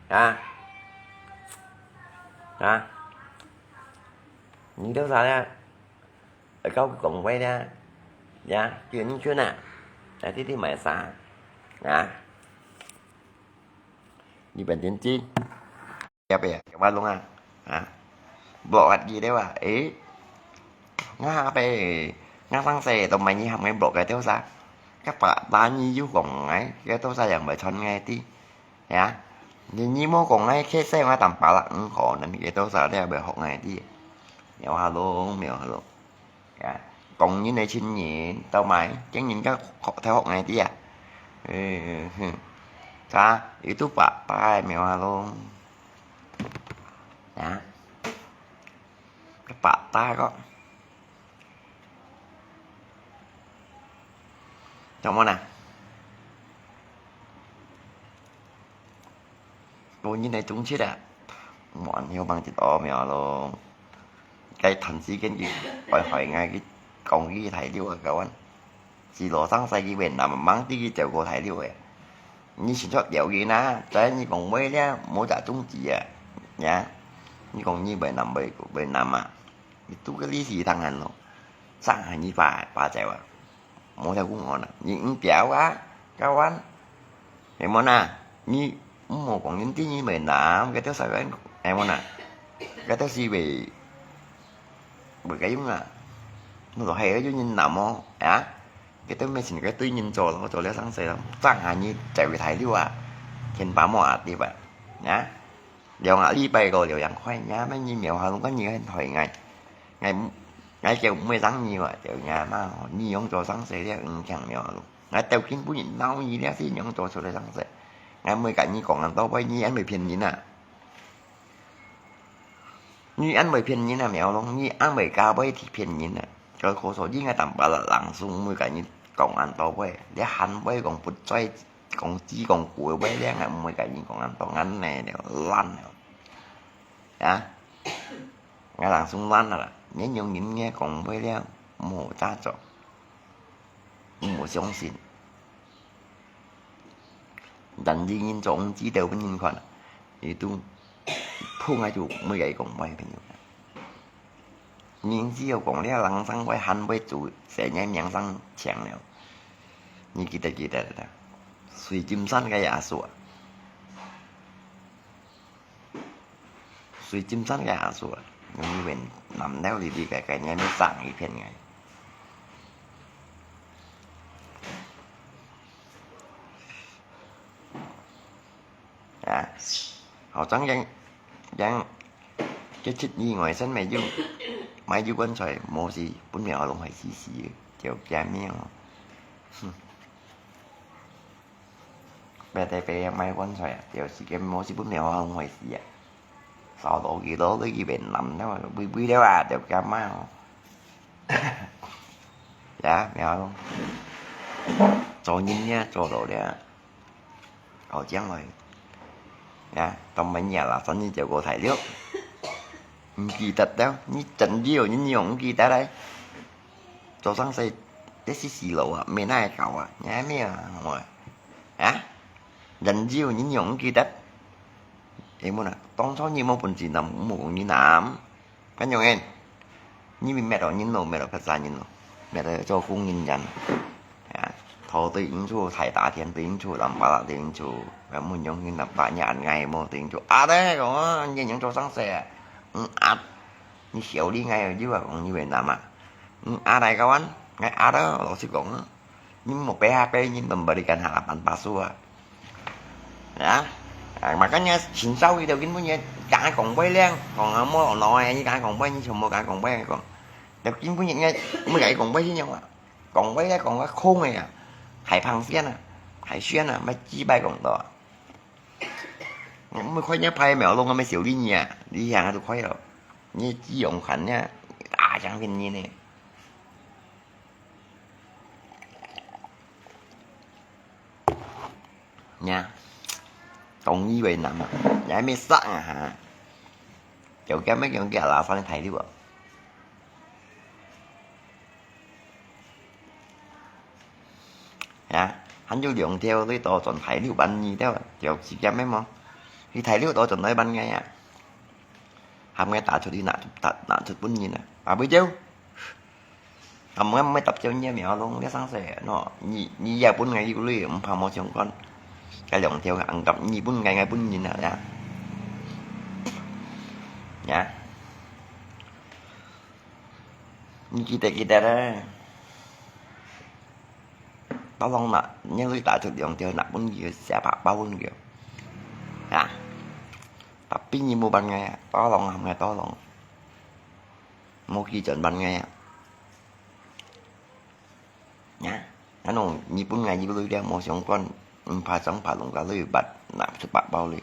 Hả? Hả? Như tao sao nha? Ở câu cái còn bơi nha. Nha, chuyện như thế nào? Tadi ti mai sa. Nah. Ni penting ti. Ya apa ya? Ke warung ah. Ha? Blok lagi dia wah. Eh. Nga apa? Nga sang se to mai ni ham ngai blok ke tu sa. Các bạn ta nhi yu kong ngai, ke tu sa yang bai chon ngai ti. Ya. Ni ni mo kong ngai ke se nga tam pa la ng ko nan ke tu sa dia bai hok ngai ti. Miao ha long, miao ha long. Ya, 講人个親人，到埋，驚人家學，大學𠊎知啊。嗯，哼。Sa, itu bata miao ha long. Ya. Bata ko. Trong môn à? Cô nhìn thấy trúng chết à? Muộn hiểu bằng chữ ôm hiểu luôn. Cái thần sĩ kiến gì? Hỏi hỏi ngài cái con ghi thầy điêu ở kawan. Chỉ lo sang sai cái bên nằm mang tí cái chèo cô thầy điêu à. Như xin thoát điêu gì na, trái như con mới nha, mô trả trúng chỉ à. Nhá. Như con như bên nằm bên bên nằm à. Itu ke lisi tangan lo. Sang hai nyi pa pa cai wa. Mo sa kung on. Nyi ng piao wa. Kawan. He mo na. Nyi mo kong nyin ti nyi me nam. Ke teo sa wen. He mo na. Ke teo si be. Be ke yung a. Mo lo he yung nyin nam mo. Ya. Ke teo me sin ke tui nyin zo lo. Zo le sang se lo. Sang hai nyi cai we thai liu a. Ken pa mo a ti ba. Ya. 兩個禮拜過了，兩塊，也毋係疫苗，還講你很害𠊎。𠊎，𠊎就毋會生你哇，就也嘛，你用做生事了，毋強苗咯。𠊎到今晡日鬧你了，是用做出來生事。𠊎毋會甲你講恁多話，你安會騙人啊？你安會騙人啊，苗咯？你安會加會去騙人啊？所以可說，你應該當白了，人數毋會甲你講恁多話，你還會講不在 講雞講狗个話了，𠊎毋會甲你講恁多，恁呢了，爛了。啊？𠊎人生爛了啦，你用人个講話了，無咋做，無相信。但是人做毋知道分人看，伊都碰下就每个講話朋友。 你只有講了人生會喊會做，生个名聲強了。你記得記得啦，水晶山个阿叔啊，水晶山个阿叔啊，用一本南料里里个个人要上一片个。 啊，好像人，人，這七二外省沒有，買有棺材，無是本來攏係死死个，就驚命哦。哼。別个別个買棺材啊，就是个無是本來攏係死啊。燒到幾多都一邊淋了，微微了啊，就驚嘛哦。呀，沒有咯。做人呢，做到了。 好將來。呀，當然呀啦，生意就過大了。毋記得了，你真有，你用毋記得來。做生事，這是死路啊，沒那搞啊，你還沒有啊，我。啊？人有，你用毋記得。哎，問啊，當初你無本事，那無講你拿。 Kan yong en, ni mi met o nyin lo, met o phet sa nyin lo, met o cho kung nyin yan. Ya, tho tui ing chu, thai ta thien tui ing chu, lam pa la tui ing chu, ya mun yong hin lam pa nyan ngai mo tui ing chu. A de, ko, nyin yong cho sang se, ng at, ni xiao li ngai, yu a kong ni wen nam a. Ng at ai kawan, ngai at o, lo si kong. 你莫白下白人，都毋理干哈，辦巴士啊。啊，啊，makanya 前朝佢就根本也敢講話咧，講啊無腦啊，你敢講話，你全部敢講話講。就根本人家毋敢講話先樣啊，講話咧講个空个啊，海旁線啊，海鮮啊，乜幾擺講到啊。我們看人家拍苗，弄个乜小利益啊，你想啊都快了，你只用看呢，啊，像騙人呢。 Nya, tong yi wei nam ah, nya mi sak ah ha. Kiau kia mai kiau kia la san thai liu ah. Ya, han yu liong tiau lui to chon thai liu ban ni tiau, kiau si kia mai mo. Hi thai liu to chon noi ban ngai ah. Ham ngai ta chut hi na, ta, na chut bun ni na. Ba bui tiau. 啊，毋係，毋係搭招你苗龍，你生事喏，你，你也分𠊎有鐳，毋怕無相干。該兩條硬夾，你分𠊎，𠊎分人啊，呀。呀。你記得，記得咧。Tolong拿，你鐳打出兩條，拿分佢，寫白包分佢。啊。Tapi你無分𠊎啊，tolong啊，毋係tolong。無記準分𠊎啊。 呀，啊喏，你分𠊎有鐳了無相干，毋怕生怕弄个鐳，bát，拿出白包鐳。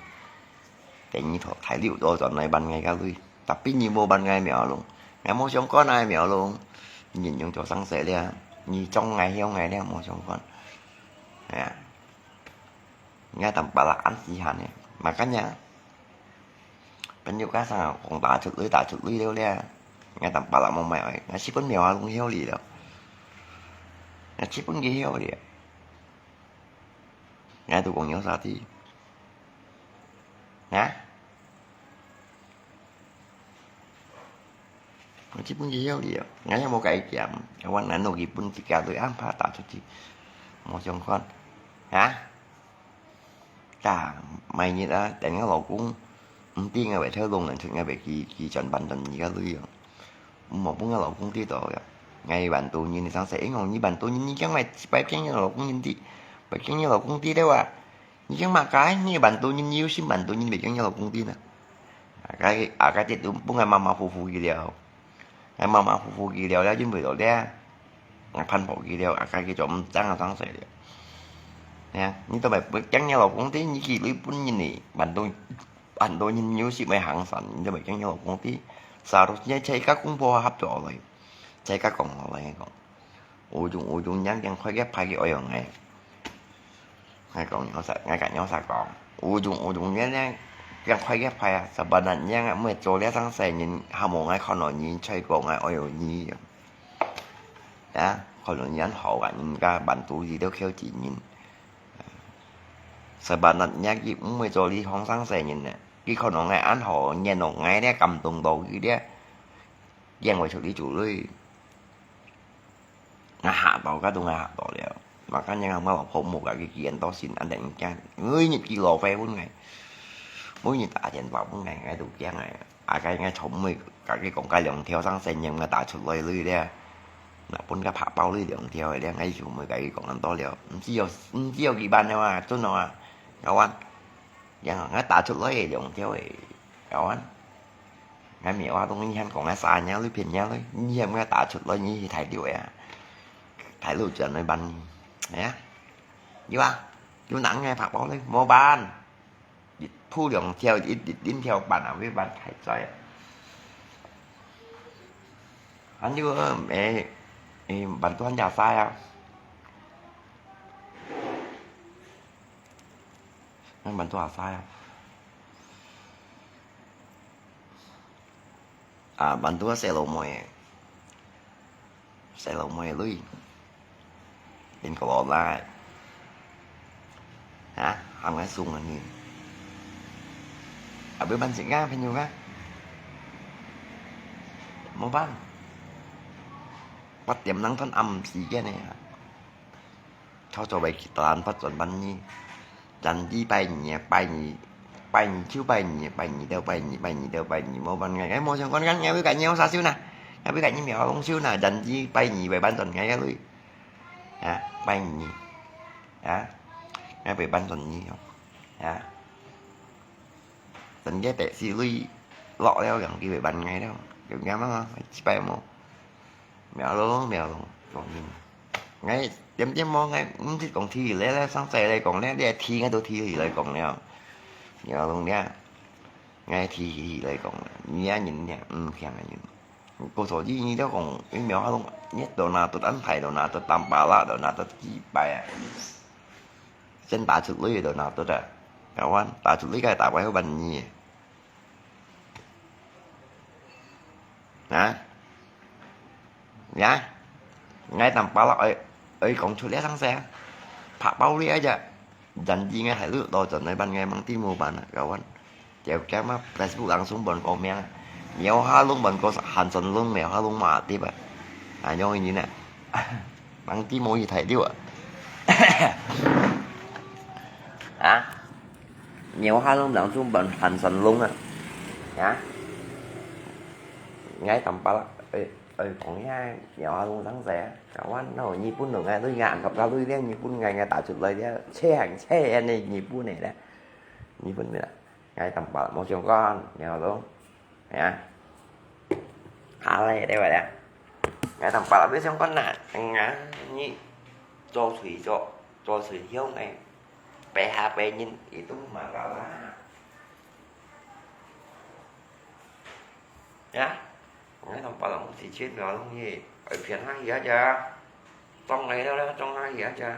等你大，大陸倒轉來分𠊎个鐳，tapi你無分𠊎苗龍，𠊎無相干啊苗龍，你用做生事了，你中𠊎曉𠊎了無相干。哎呀，𠊎當巴拉安時限呢，makanya。 朋友家上講打出鐳，打出鐳了咧，𠊎當巴拉無買愛，𠊎試分苗阿龍曉哩了，𠊎試分佢曉哩，𠊎都講有啥事，啊？𠊎試分佢曉哩了，𠊎也無介意減，𠊎還拿佢分自家鐳，安排打出去，無相干，啊？ Ka，每日啊，等𠊎老公，毋知𠊎會偷弄人出，𠊎會寄，寄轉還轉你个鐳哦。毋好分𠊎老公知道呀。𠊎還多人，你生事，因為你還多人，你驚𠊎一擺驚你老公人知，擺驚你老公知了啊。你驚麼个？你還多人，你有心還多人，會驚你老公知呢？啊，該，啊，該這都分𠊎馬馬虎虎去了。 𠊎馬馬虎虎佢了，了因為了咧，𠊎盼保佢了，啊，該佢就毋爭啊爭勢了。哎呀，你都毋會驚你老公知，你去日本人呢，蠻多，蠻多人有時會行山，你都毋會驚你老公知。Seharusnya在家公婆合作來，在家講好來講，ujung-ujungnya驚開个派个愛用个。 𠊎講有啥，𠊎講有啥講。Ujung-ujungnya呢，驚開个派啊，sebenarnya𠊎毋會做這生事人，還無𠊎看到你，才講𠊎愛有你。啊，看到你恁好啊，人家bantu你都靠自人。Sebenarnya佢毋會做這項生事人呢，佢看到𠊎恁好，見到𠊎咧感動到佢咧，驚會出去做鐳。 𠊎嚇到，該都𠊎嚇到了。Makanya𠊎老婆無甲佢見到先，恁定驚，每日佢老婆分𠊎，每日打電話分𠊎，𠊎都驚个。啊，該𠊎從尾甲佢講，該兩條生線，𠊎打出來鐳咧，那分个白包鐳兩條个咧，𠊎從尾甲佢講恁多了，毋知要，毋知要幾萬了啊，準了啊，九萬。 然後𠊎打出來个兩條个，九萬。𠊎無話同你喊講𠊎啥人鐳騙人鐳，你喊𠊎打出來，你去大陸个啊，大陸轉來還你，哎呀，有啊，有人个白包鐳，無還，一鋪兩條，一，一，一條半啊，會還太濟啊。還有，誒，誒，bantuan jasa啊。 Ngan bantu asai啊？啊，bantu細老妹，細老妹鐳，變个老賴。啊，喊𠊎送啊你。啊，會還自家朋友啊？無還。八點零分暗時間呢。 操作會去打發轉還你。Janji拜二啊，拜二，拜二就拜二，拜二到拜二，拜二到拜二，無還𠊎，𠊎無相干，𠊎會甲你有啥收呢？𠊎會甲你苗龍收呢？Janji拜二會還轉𠊎个鐳。啊，拜二。啊，𠊎會還轉你哦。啊。等个白紙鐳落了，人就會還𠊎了。有影無？一擺無？ 苗龍，苗龍，講你。𠊎點點無，𠊎毋識講T V咧，咧上載來講咧，你T V𠊎都T V來講了。苗龍咧，𠊎T V來講，你啊人咧，毋聽个人。故所以你都講，你苗龍，你都拿到安排，都拿到打巴拉，都拿到幾擺啊。先打出來都拿到啊，台灣打出來个打敗好還你。 啊？Ya，𠊎當巴拉愛，愛講出這聲勢啊。白包鐳啊，janji𠊎係鐳到轉來還𠊎，吂知無還啊，kawan。Tiap kiamat Facebook langsung分講名啊，苗下龍分個Hanson龍，苗下龍嘛，對吧？啊，樣个人啊。人知無去大陸啊？啊？鳥下弄當中半半山弄啊？啊？𠊎坦白啦，誒誒，講一下鳥下弄上勢啊，台灣咯，日本咯，𠊎對𠊎合家對咧，日本𠊎𠊎打出來咧，切行切安尼日本个咧，日本个啦，𠊎坦白啦，無相干，鳥下弄。 係啊。下來，對不對？該當巴拉比相關啦，嗯啊，你做水做，做水鄉个，白下白人，一定嘛搞啦。呀，該當巴拉姆是錢个東西，愛騙下去啊，裝來了，裝下去啊。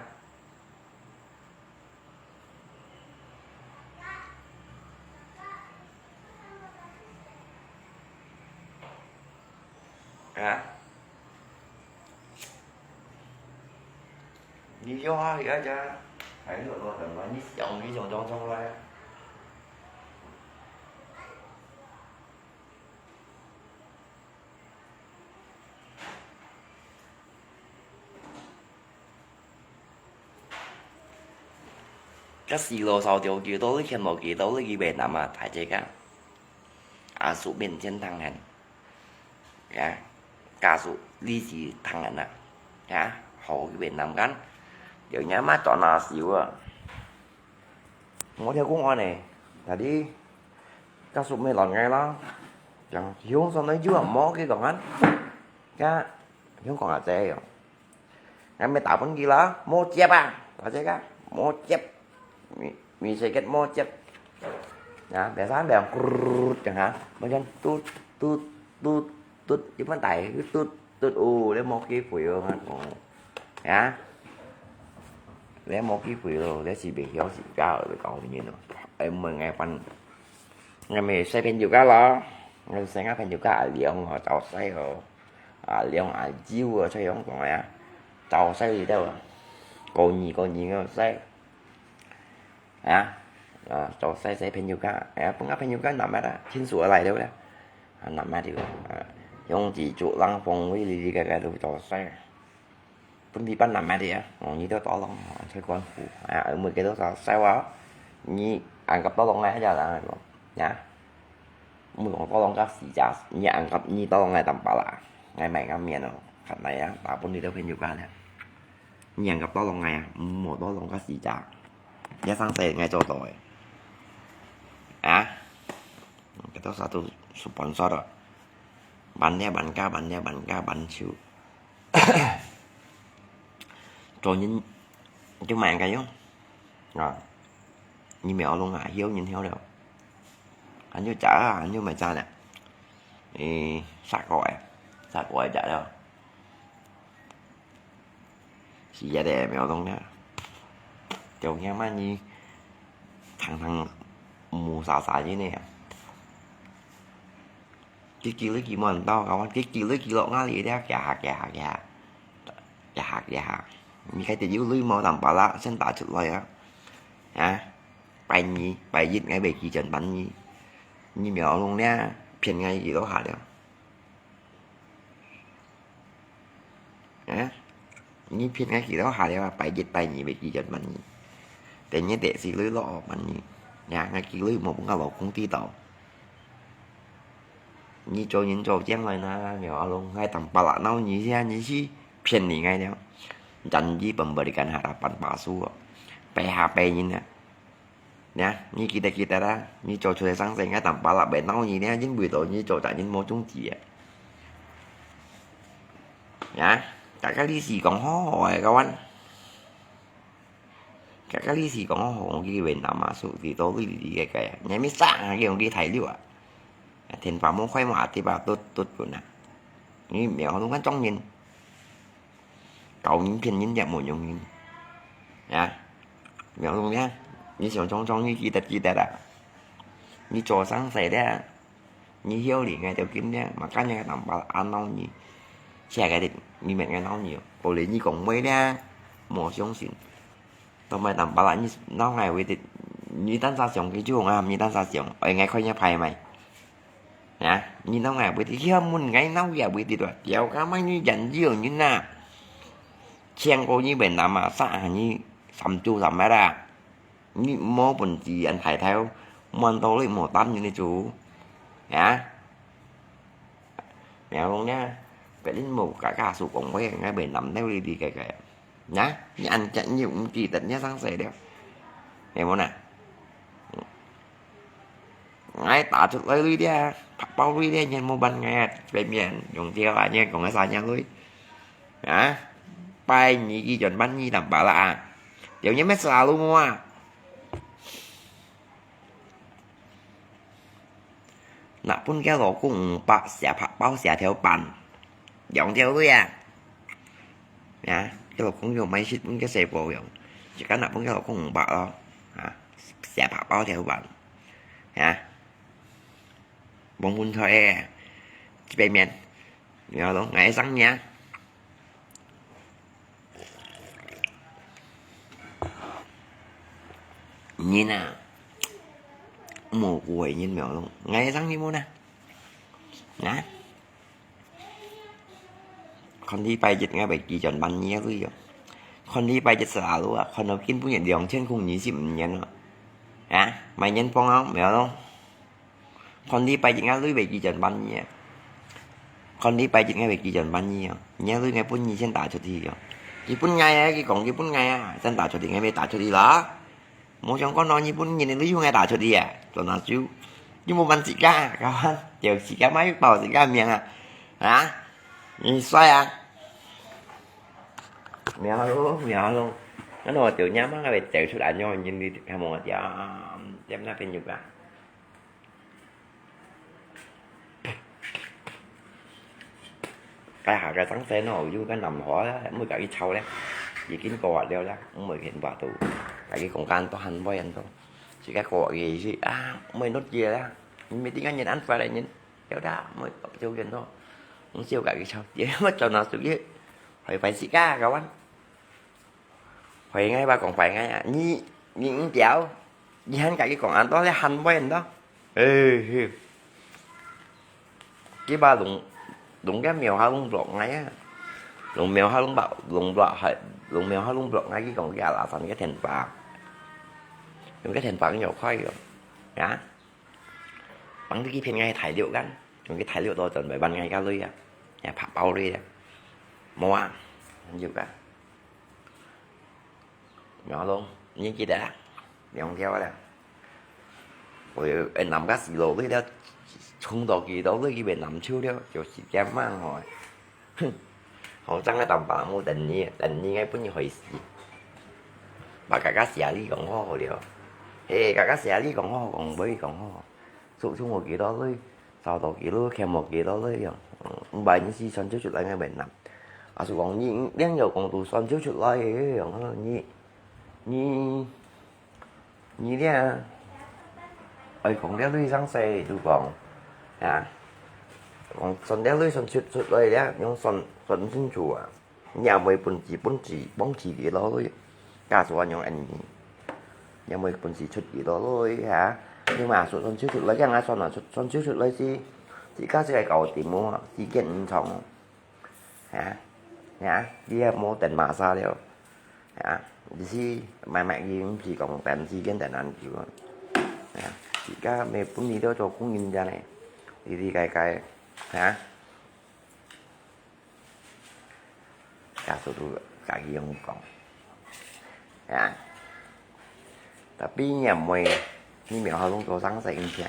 啊？你要啊，你要讲，还有很多人嘛，你想，你想装装来。 該死老少條條到底牽無幾多，到底去越南啊，大隻个。阿叔面前聽人，呀，家屬利息聽人啊，呀，好去越南間，有人嘛轉阿叔啊。 無條公安呢，但係家屬乜亂个啦，像香港來就無佢講啊，該香港阿姐喲，𠊎乜打分佢啦，無接啊，大隻个，無接，咪咪細个無接，啊，biasa bilang kurut，這樣啊，macam tut tut tut tut，一般大个tut tut，哦，你無機會哦，𠊎講。 呀，你無機會咯，你是袂曉自家个講人咯。哎，問𠊎問，𠊎乜細朋友家咯，𠊎細个朋友家阿良哦，早婿哦，阿良阿舅哦，這樣講呀，早婿裡頭啊，高二高二个婿。 啊，啊，做細細朋友家，哎呀，分个朋友家南乜啦，親屬而來對不對？啊，南乜對不對？啊，用自主讓風味哩哩个个都做細。分別班南乜的啊，哦，你都多弄，啊，在光顾，哎呀，每个都做細啊，你安个多弄啊，叫人个，呀，每个多弄个时间，你安个你多弄个淡薄啦，来买个面哦，看来啊，大部分你都朋友家了。 你人个多弄个啊，無多弄个時間。這上世𠊎做到个。啊？該多少都sponsor咯。Banyak banyak banyak banyak banyak。做人就買个用。啊。你苗弄啊，曉人曉了。還有假啊，還有買假了。誒，啥个誒，啥个誒假了。 是啊，苗东啊。條件嘛，你常常無啥啥个呢。佢叫你佢無人到，佢叫你佢落哪裡了，行下行下行下，行下行下。你該得有鐳毛淡薄啦，先打出來啊！啊，拜二、拜一，𠊎會寄錢分你。你苗东呢，騙𠊎幾多下了？ 啊？你騙𠊎幾多下了啊？拜一、拜二會寄錢分你。第二日係鐳落分你。呀，𠊎寄鐳無分𠊎老公知道。你做人做將來那，苗阿龍，𠊎當巴拉鬧你先，你去騙你𠊎了。Janji pemberikan harapan palsu，白下白人啊！ 呀，你記得記得啊，你做出來生事，𠊎當巴拉會鬧你呢，因為到你做責任無終止啊。呀，大家你是講好好个，kawan。大家你是講好好，佢會拿嘛，手指頭你你个个，你咪生啊，用你大陸啊。天花無開嘛，地把都都滾啊。你苗龍看中人。 教人騙人也無用个。呀，苗龍呀，你想創創，你記得記得啦。你做生事了，你曉得𠊎條筋了，嘛，今日个淡薄安鬧你，下個日你免𠊎鬧你哦。後來你講話了，無相信。 都買淡薄啦，你鬧𠊎會得，你單儕想佢就啊，你單儕想，哎，𠊎看一排買。啊，你鬧𠊎會得，佢問𠊎鬧也會得咯，條家買你人有人啊。請過你越南啊，三日三晝三夜啊，你無本事恁大條，滿到你無擔你就，啊？苗龍呢，別人無甲家屬講話，𠊎越南了哩哩个个，啊？你恁隻你毋記得你生死了，係無呢？ 𠊎打出來鐳咧，白包鐳咧，你無辦法啊，白面用掉啊，你講个啥樣鐳？啊？拜二佢轉萬二淡薄啦啊！有你咩事啊，老母啊？若分佢老公五百，寫白包寫條板，兩條鐳啊！啊，佢老公又買食分佢細婆用，自家若分佢老公五百咯，啊，寫白包條板。 啊，黃煥才个，一百面，苗龍，𠊎生日啊。人啊，無辜个人苗龍，𠊎生日無呢？啊？ 看禮拜一𠊎會寄轉萬二个鐳哦。看禮拜一selalu啊，看到今晡日兩千空二十五年咯。啊，買年報啊，苗龍。看禮拜一𠊎鐳會寄轉萬二啊。看禮拜一𠊎會寄轉萬二哦。你个鐳𠊎分你先打出去哦。佢分𠊎啊，佢講佢分𠊎啊，先打出去，𠊎會打出去咯。 無相干咯，日本人个鐳又愛打出去啊，做哪就，又無辦自家，kawan，就自家買包自家命啊，啊？你衰啊？苗龍，苗龍，該我就娘媽个走出來，你看無點，點那邊有个。 該下个生死咯，有个南海啦，毋會甲佢吵咧，已經過了啦，毋會牽掛到。甲佢講間都還會安到，自家過个意思啊，毋會落去啦，你咪點解人安排來人，了啦，毋會就遠咯，毋少甲佢吵，也毋轉啊，屬於害壞自家个，kawan。 壞𠊎吧，講壞𠊎啊！你，你毋掉，你還甲佢講恁多，你還會恁多？哎，嘿。佢把龍，龍个廟下龍block𠊎啊！龍廟下龍block，龍block係，龍廟下龍block𠊎，佢講佢阿拉山个天白，用个天白有開个，啊？ 幫佢去騙𠊎大陸間，用佢大陸到準備還𠊎个鐳啊，也白包鐳啊，無啊，有个。苗龍，你記得啊？兩條了。我有，哎，南个死路鐳了，衝到幾多鐳，佢被南抽了，就時間慢吼。 哼，好像个淡薄無等你，等你个本人害死。把嘎嘎寫你講好好了，嘿，嘎嘎寫你講好，講會講好，手中無幾多鐳，找到幾多，欠無幾多鐳樣，嗯，毋係你是算就出來个問題。啊，是講你，你有講到算就出來个樣，你，你 你咧，愛講了鐳生事就講，啊，講算了鐳算出，出來了，用算，算清楚啊。你也無本事，本事，忘記幾多鐳，假使用恁呢，你也無本事出幾多鐳啊。你嘛算，算出來，這樣啊算啊，算，算出來是，自家自家搞掂哦，時間毋長哦。 啊，啊，你也無等馬殺了。啊，你是買賣，佢毋是講等時間等恁久啊。啊，自家無本事都做工人家呢，你你該該，啊，假使都家己用講。 啊，tapi你也毋會，你廟口攏做生事影響。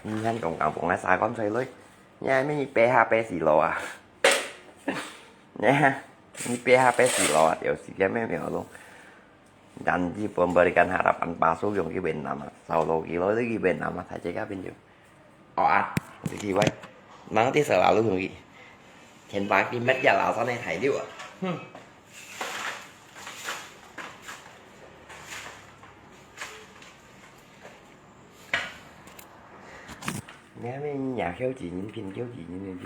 你還講講講啊，沙管吹雷，你還咩你爬下爬死路啊？你啊，你爬下爬死路啊，就是个咩廟攏。Dan日本berikan harapan palsu用去越南啊，燒落去咯，去越南啊，大隻个朋友。 哦啊，有機會，人哋selalu去，天把佢乜也老山个大陸啊，哼。你還咩也休幾年，拼休幾年个，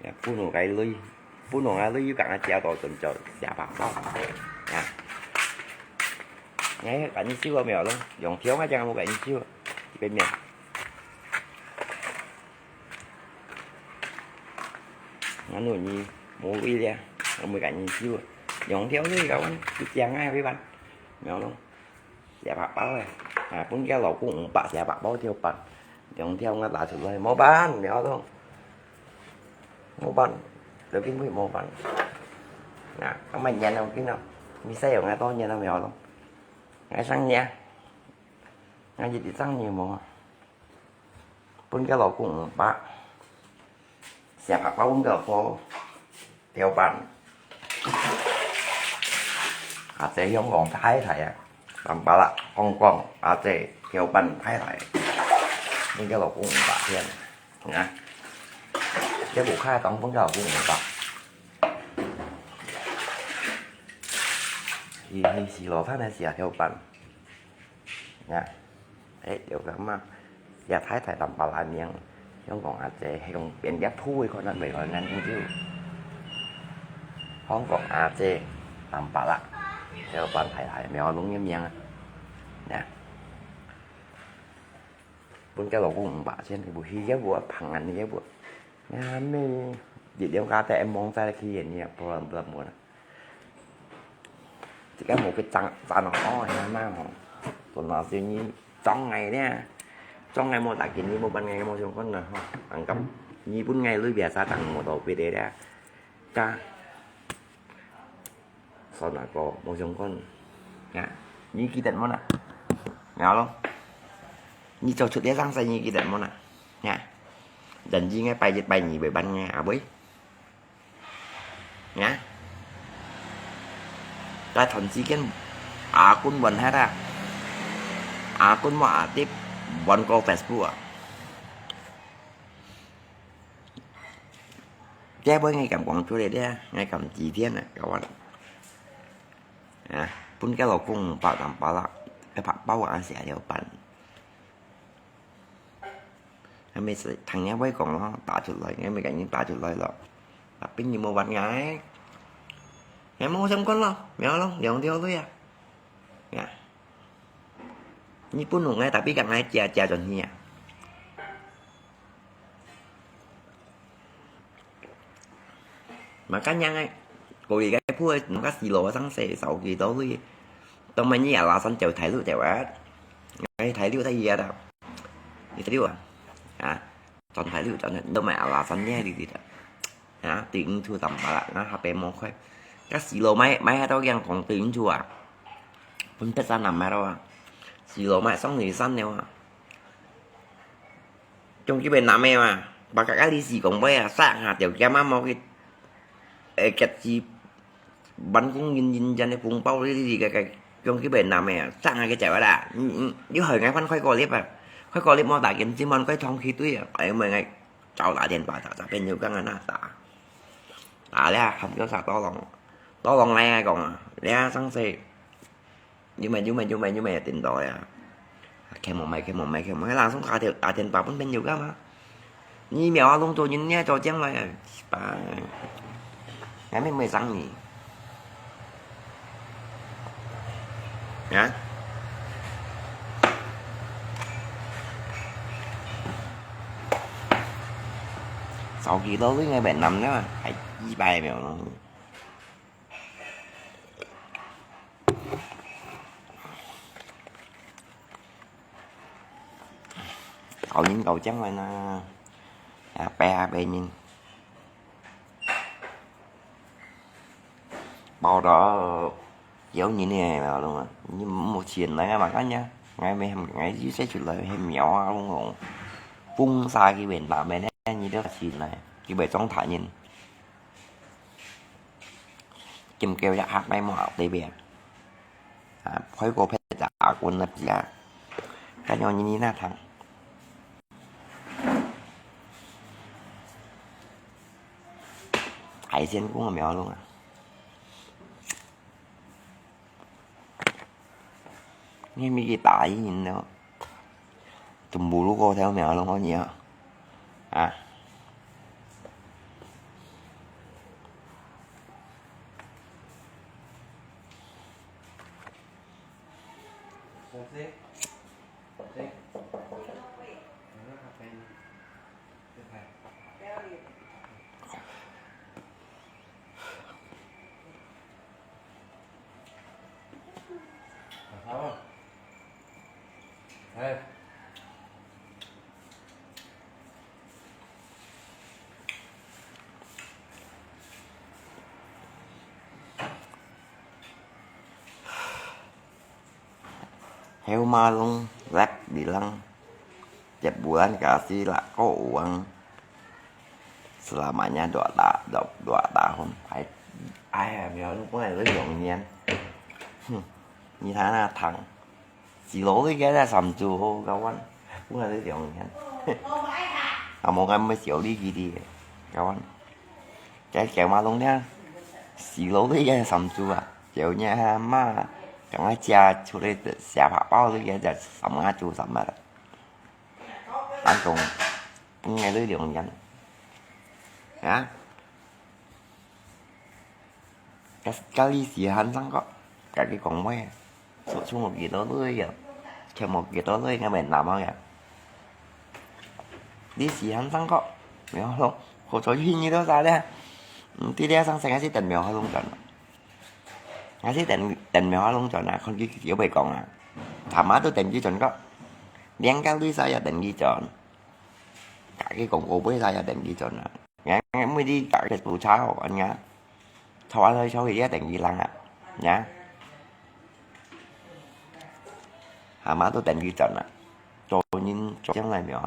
也不能該累，不能啊累又講啊，加多準做下把刀，啊。哎，趕緊修啊，沒有咯，用條啊，這樣我趕緊修啊，這邊面。 Nganu nyi, muwi dia. 每个人燒，兩條水个碗，一隻个一碗，然後咯，寫白包个，啊，分佢老公五百，寫白包條粄，兩條𠊎拿出來，無粄，然後咯，無粄，就根本無粄。啊，咁啊，年咯，見咯，你細有𠊎多年咯，然後咯，𠊎生日，𠊎一直生日無啊。 分佢老公五百，寫白包分佢老婆條粄。阿姐香港太太啊，淡白啦，講講阿姐條粄太太，分佢老公五百錢，啊，這屋下當分佢老公五百。佢係死咯，他那寫條粄。 呀，誒，有个嘛，也太太淡白啦名，香港阿姐，係講變个鋪位可能袂來恁久。香港阿姐淡白啦，就扮太太，苗龍个名啊。呀，分佢老公五百千，佢去个無，旁人个無。呀，咩，一兩家在望在去人家，不然不然不然。 這个無去賺，賺哦，哦，恁樣吼，做老師你賺𠊎咧，賺𠊎無打緊，你無分𠊎無相干啦吼，恁咁，你分𠊎鐳別儕當無到別个咧，加，算哪个無相干，呀，你記得無啦？然後咯，你做出這生事你記得無啦？呀，人應該拜一拜二會分𠊎，阿妹。 呀，該段時間阿君還忒啊，阿君無阿弟還過Facebook啊。這會𠊎敢講出來咧，𠊎敢指天啊，各位。啊，分佢老公五百淡白啦，一百包啊，寫了辦。 還沒事，聽人會講咯，打出來，𠊎每个人打出來咯。Tapi你無問𠊎，𠊎無相干咯，無咯，兩條鐳啊。呀，你分𠊎，tapi敢𠊎借借轉去啊？ Makanya ngai, kau ikai phu, maka silo sang se, sau ki tau lui. Tong mani alasan jauh thai lu jawat. Ngai thai lu thai iya tau. Ni thai lu ah. Ha, chọn thai lu, chọn thai lu, mai alasan ni di di tau. Ha, ting chu tam pala, na hape mo khoi. Ka silo mai, mai ha tau yang kong ting chu ah. Pun pet sa nam mai tau ah. Silo mai song ni san neo ah. Trong ki bai nam e ma, ba ka ka li si kong bai a, sa ha tiao kia ma mo ki, e, kiat si ban kong yin yin jan e phung pao li li ka ka, trong ki bai nam e, sa ha ki chai wa da. Yu hoi ngai phan khoi ko lip a, khoi ko lip mo ta kin si mon khoi thong khi tui a, ai mo ngai chao ta dien ba ta, ta pen yu ka ngan na ta. Ta le, ham kio sa to long, to long lai ngai kong a, le sang se. Yumai, yumai, yumai, yumai, ya, tin to ya. Khe mo mai, khe mo mai, khe mo mai. Langsung ka te, a tin pa pun pen yu ka ma. Ni miao a long to yin nia cho jiang lai. Ba. Ngai mi mai sang ni. Ya. Sau ki to lui ngai bai nam na. Hai, yi bai miao long. Kau yin kau chang lai na. Ya, pe ha pe yin. Bao đó, kéo nhìn này mà luôn à. Nhưng mà một chuyện này mà có nhá. Ngày mai hầm, ngày dưới sẽ chụp lại hay mèo á, luôn luôn. Phun xa cái bên làm bên này, như đó là chuyện này. Cái bài trống thả nhìn. Kim kêu ya hak mai mo hak tê bia. Ha, khoi ko phet ya a kun na pia. Ka nyo ni ni na thang. Hai sien kung miao lung a. Ni mi ki ta yi nin no. Tum bu lu ko theo miao lung ko ni a. A. 哎。Heo malong lep bilang, tiap bulan kasih lako uang, selamanya dua ta-, dua, dua tahun. Ai, ai呀，苗都不能是永远。哼，你看那糖，洗楼的给他上住，kawan，不能是永远。啊，我们没小力气的，kawan。 該狗馬龍呢，死老了也三豬啊，狗呢嘛，剛剛食出來个小白包了也就三啊豬三啊了。咱講，本來都兩樣。啊？該，該你是喊上个，該佢講話，說出我幾多歲啊？全部幾多歲，應該沒那麼樣。 你時間上課，苗學龍，好彩有你到啥咧？嗯，對咧，上世界是等苗學龍轉。還是等，等苗學龍轉啊，看佢有袂講啊。他媽都等佢轉个，連个對啥也等佢轉，家己講過背啥也等佢轉啊。 Ngang, ngang, mui di tak ke tu chao, anya. Chao, chao, chao, dia teng ilang ah. Nya. Hama tu teng di chon ah. Cho nin, cho yang lai myo.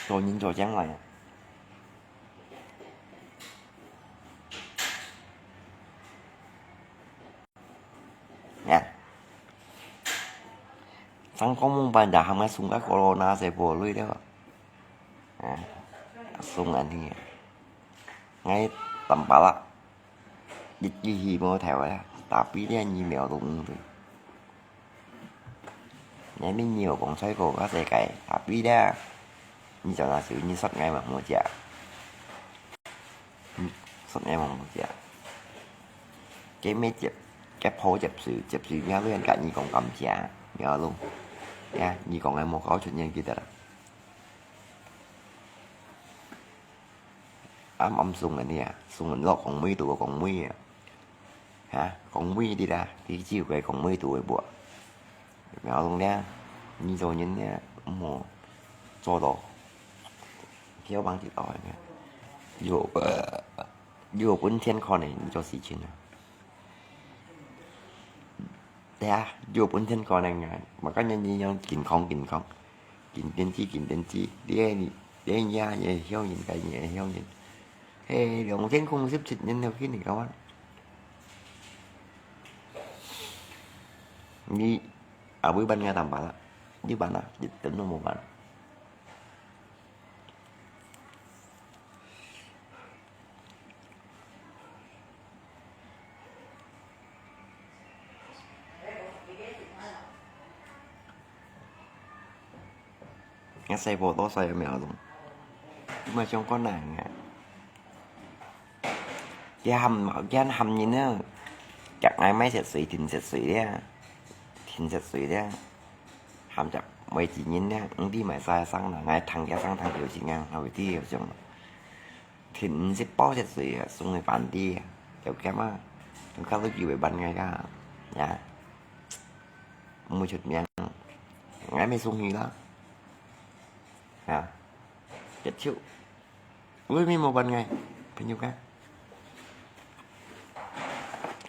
Cho nin, cho yang lai. Ya. Sang kong mong ban dah ham ngai sung ka corona se po lui deh. Ah, sung an hi. Ngai tam pala. Dit ki hi mo thai wa. Tapi dia ni mèo lung lui. Ngai mi nhiều con xoay ko ka se kai. Tapi dia. Ni chọn là sự ni sót ngai mà mua chia. Sót ngai mà mua chia. Cái mét chụp, cái phô chụp sự, chụp sự nhau với anh cả ni con cầm chia. Nhau luôn. Ya, ni con em mua có chuyện nhân kia đó. Ám ám sung anh đi à, sung anh lo con mi tụ con mi à. Ha, con mi đi ra, thì chịu cái con mi tụ cái bùa. Mèo lông nha, ni cho nhân nha, mua cho đó. Theo bằng chỉ tỏi nha. Dù, ờ, dù bốn thiên con này, ni cho xí chín à. Thế à, dù bốn thiên con này nha, mà có nhân ni nhân kinh khủng, kinh khủng. Kinh tiên tri, kinh tiên tri, đi, đi, nhà, nhà hiếu nhìn cái nhà hiếu nhìn. Hey, lòng thiên cung xếp xịt nhân theo khi này các bạn. Ni, à, buổi ban ngày tạm bảo là, đi bạn à, đi tính nó một bạn. Ngai sai po to sai mèo lông. Mà trong con này nè. Kia hầm, kia hầm nhìn nữa. Chắc ngai mai sệt sui, thìn sệt sui đấy à. Thìn sệt sui đấy à. Hầm chắc mấy chỉ nhìn đấy à. Không đi mai sai sang là ngai thằng kia sang thằng kiểu chỉ ngang, hao đi kiểu trong. Thìn sệt po sệt sui à, sung người bạn đi à. Kiểu kia mà. Chúng ta lúc gì với bạn ngai cả. Dạ. Mua chuột miếng. Ngai mới sung hi đó. Hả? Chết chịu. Ui, mi một bạn ngai. Phải nhiều cái.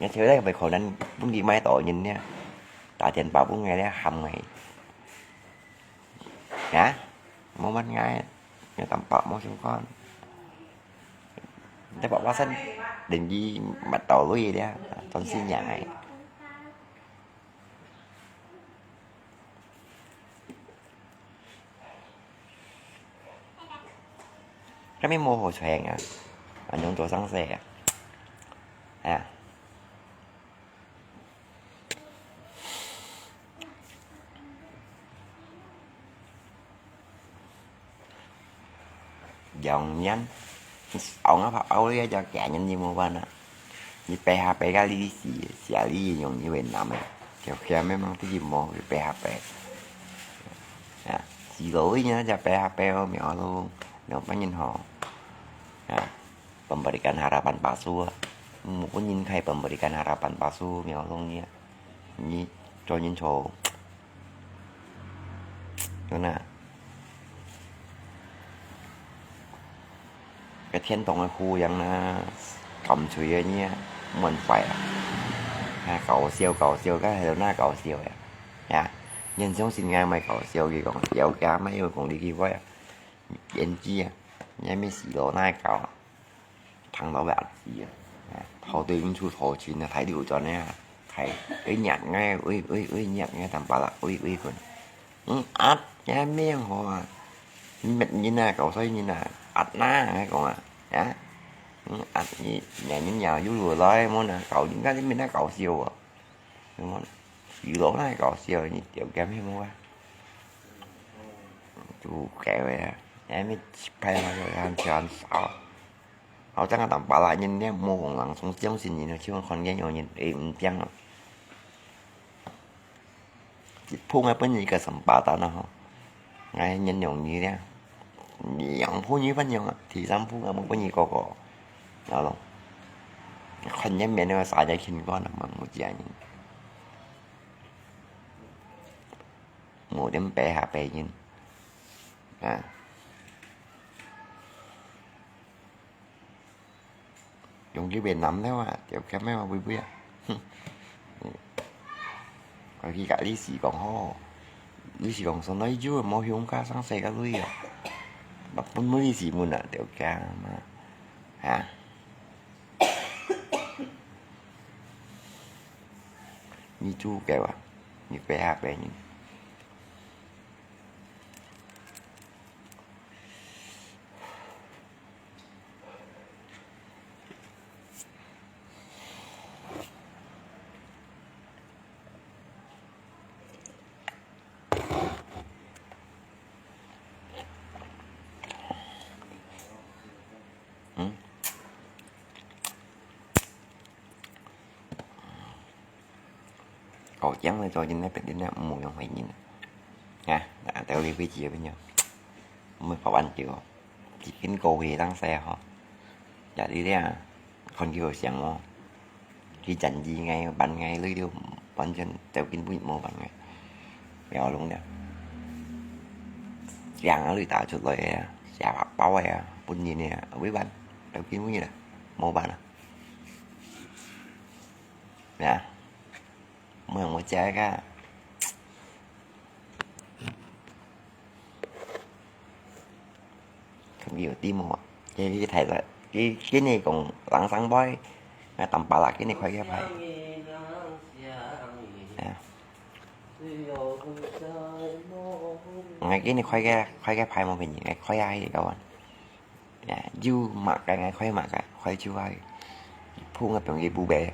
Nghe theo đây phải khổ nên cũng đi mai tổ nhìn nha. Trả tiền bảo cũng nghe đấy, hầm ngày. Hả? Một bạn ngai. Nghe tạm bảo một chúng con. Để bảo bác sân. Đến đi mặt tổ lui đấy. Toàn xin nhà ngày. Cái mi mua hồ xoẹng à? Anh nhung cho sáng xe à? À. Dòng nhắn. Ông áp áo lý cho kẻ nhắn gì mua ban à? Ni P H P ka li si, sia li yong ni Việt Nam à. Kiểu kia mấy mang tí gì mua P H P. À. Silo ini aja pea pea miao lo, miao panin ho. Ya, pemberikan harapan palsu. Mu pun yin kai pemberikan harapan palsu miao lo ni. Ni cho yin cho. Yo na. Cái thiên堂个khu樣呢，感覺个呢，滿壞啊。啊，搞笑搞笑，該係哪搞笑呀？呀，你相信𠊎毋係搞笑，佢講，了解，毋係有講這句話啊。演技啊，你還沒死咯，哪搞啊？聽到會壓死啊！啊，頭對面出頭前啊，大流轉个啊，係，會捏𠊎，會會會捏𠊎，淡薄啦，會會佢。嗯，壓，也無好啊。你乜人啊，搞衰人啊，壓哪，𠊎講啊，啊，嗯，壓你，你人也有落來，無呢，搞人家這邊那搞笑啊，有無呢？娛樂那搞笑，你條件係無啊？就搞个啊，也無拍嘛，就很很少。好像啊，淡薄啦，人家無講人，從相信人，就看見有人，誒，毋聽啊。 一鋪𠊎分你一個sempatan啊吼，𠊎原諒你了。你兩鋪你分你啊，第三鋪𠊎無分你過過，知道咯？看你面那個啥叫情況啊，無無這樣，無點白下白人啊。 用去越南了啊，條件咩嘛，會會啊。哼，我去甲你是講吼，你是講上來就無用家生細个女啊，嘛分你是問啊，條件嘛，啊？你做个啊，你白下白人。 嗯？ 搞僵了，做今天白天呢，毋好用回應了。啊，那到你回去朋友，毋好搞完就，一根高血当塞吼。Ya你咧，看佢有想哦，佢战意个，办个，你就完全走根本无办个，不要弄了。两个你打出来啊，下白包个啊，本人个啊，未办，走根本了，无办了。 呀，毋係我食个。佢有啲無啊？佢佢睇來，佢佢你講冷生杯，啊淡白啦，佢你開个牌。啊。𠊎佢你開个開个牌無便宜，𠊎開下去个完。 呀，有麼个𠊎開麼个，開就係，鋪𠊎放佢鋪白。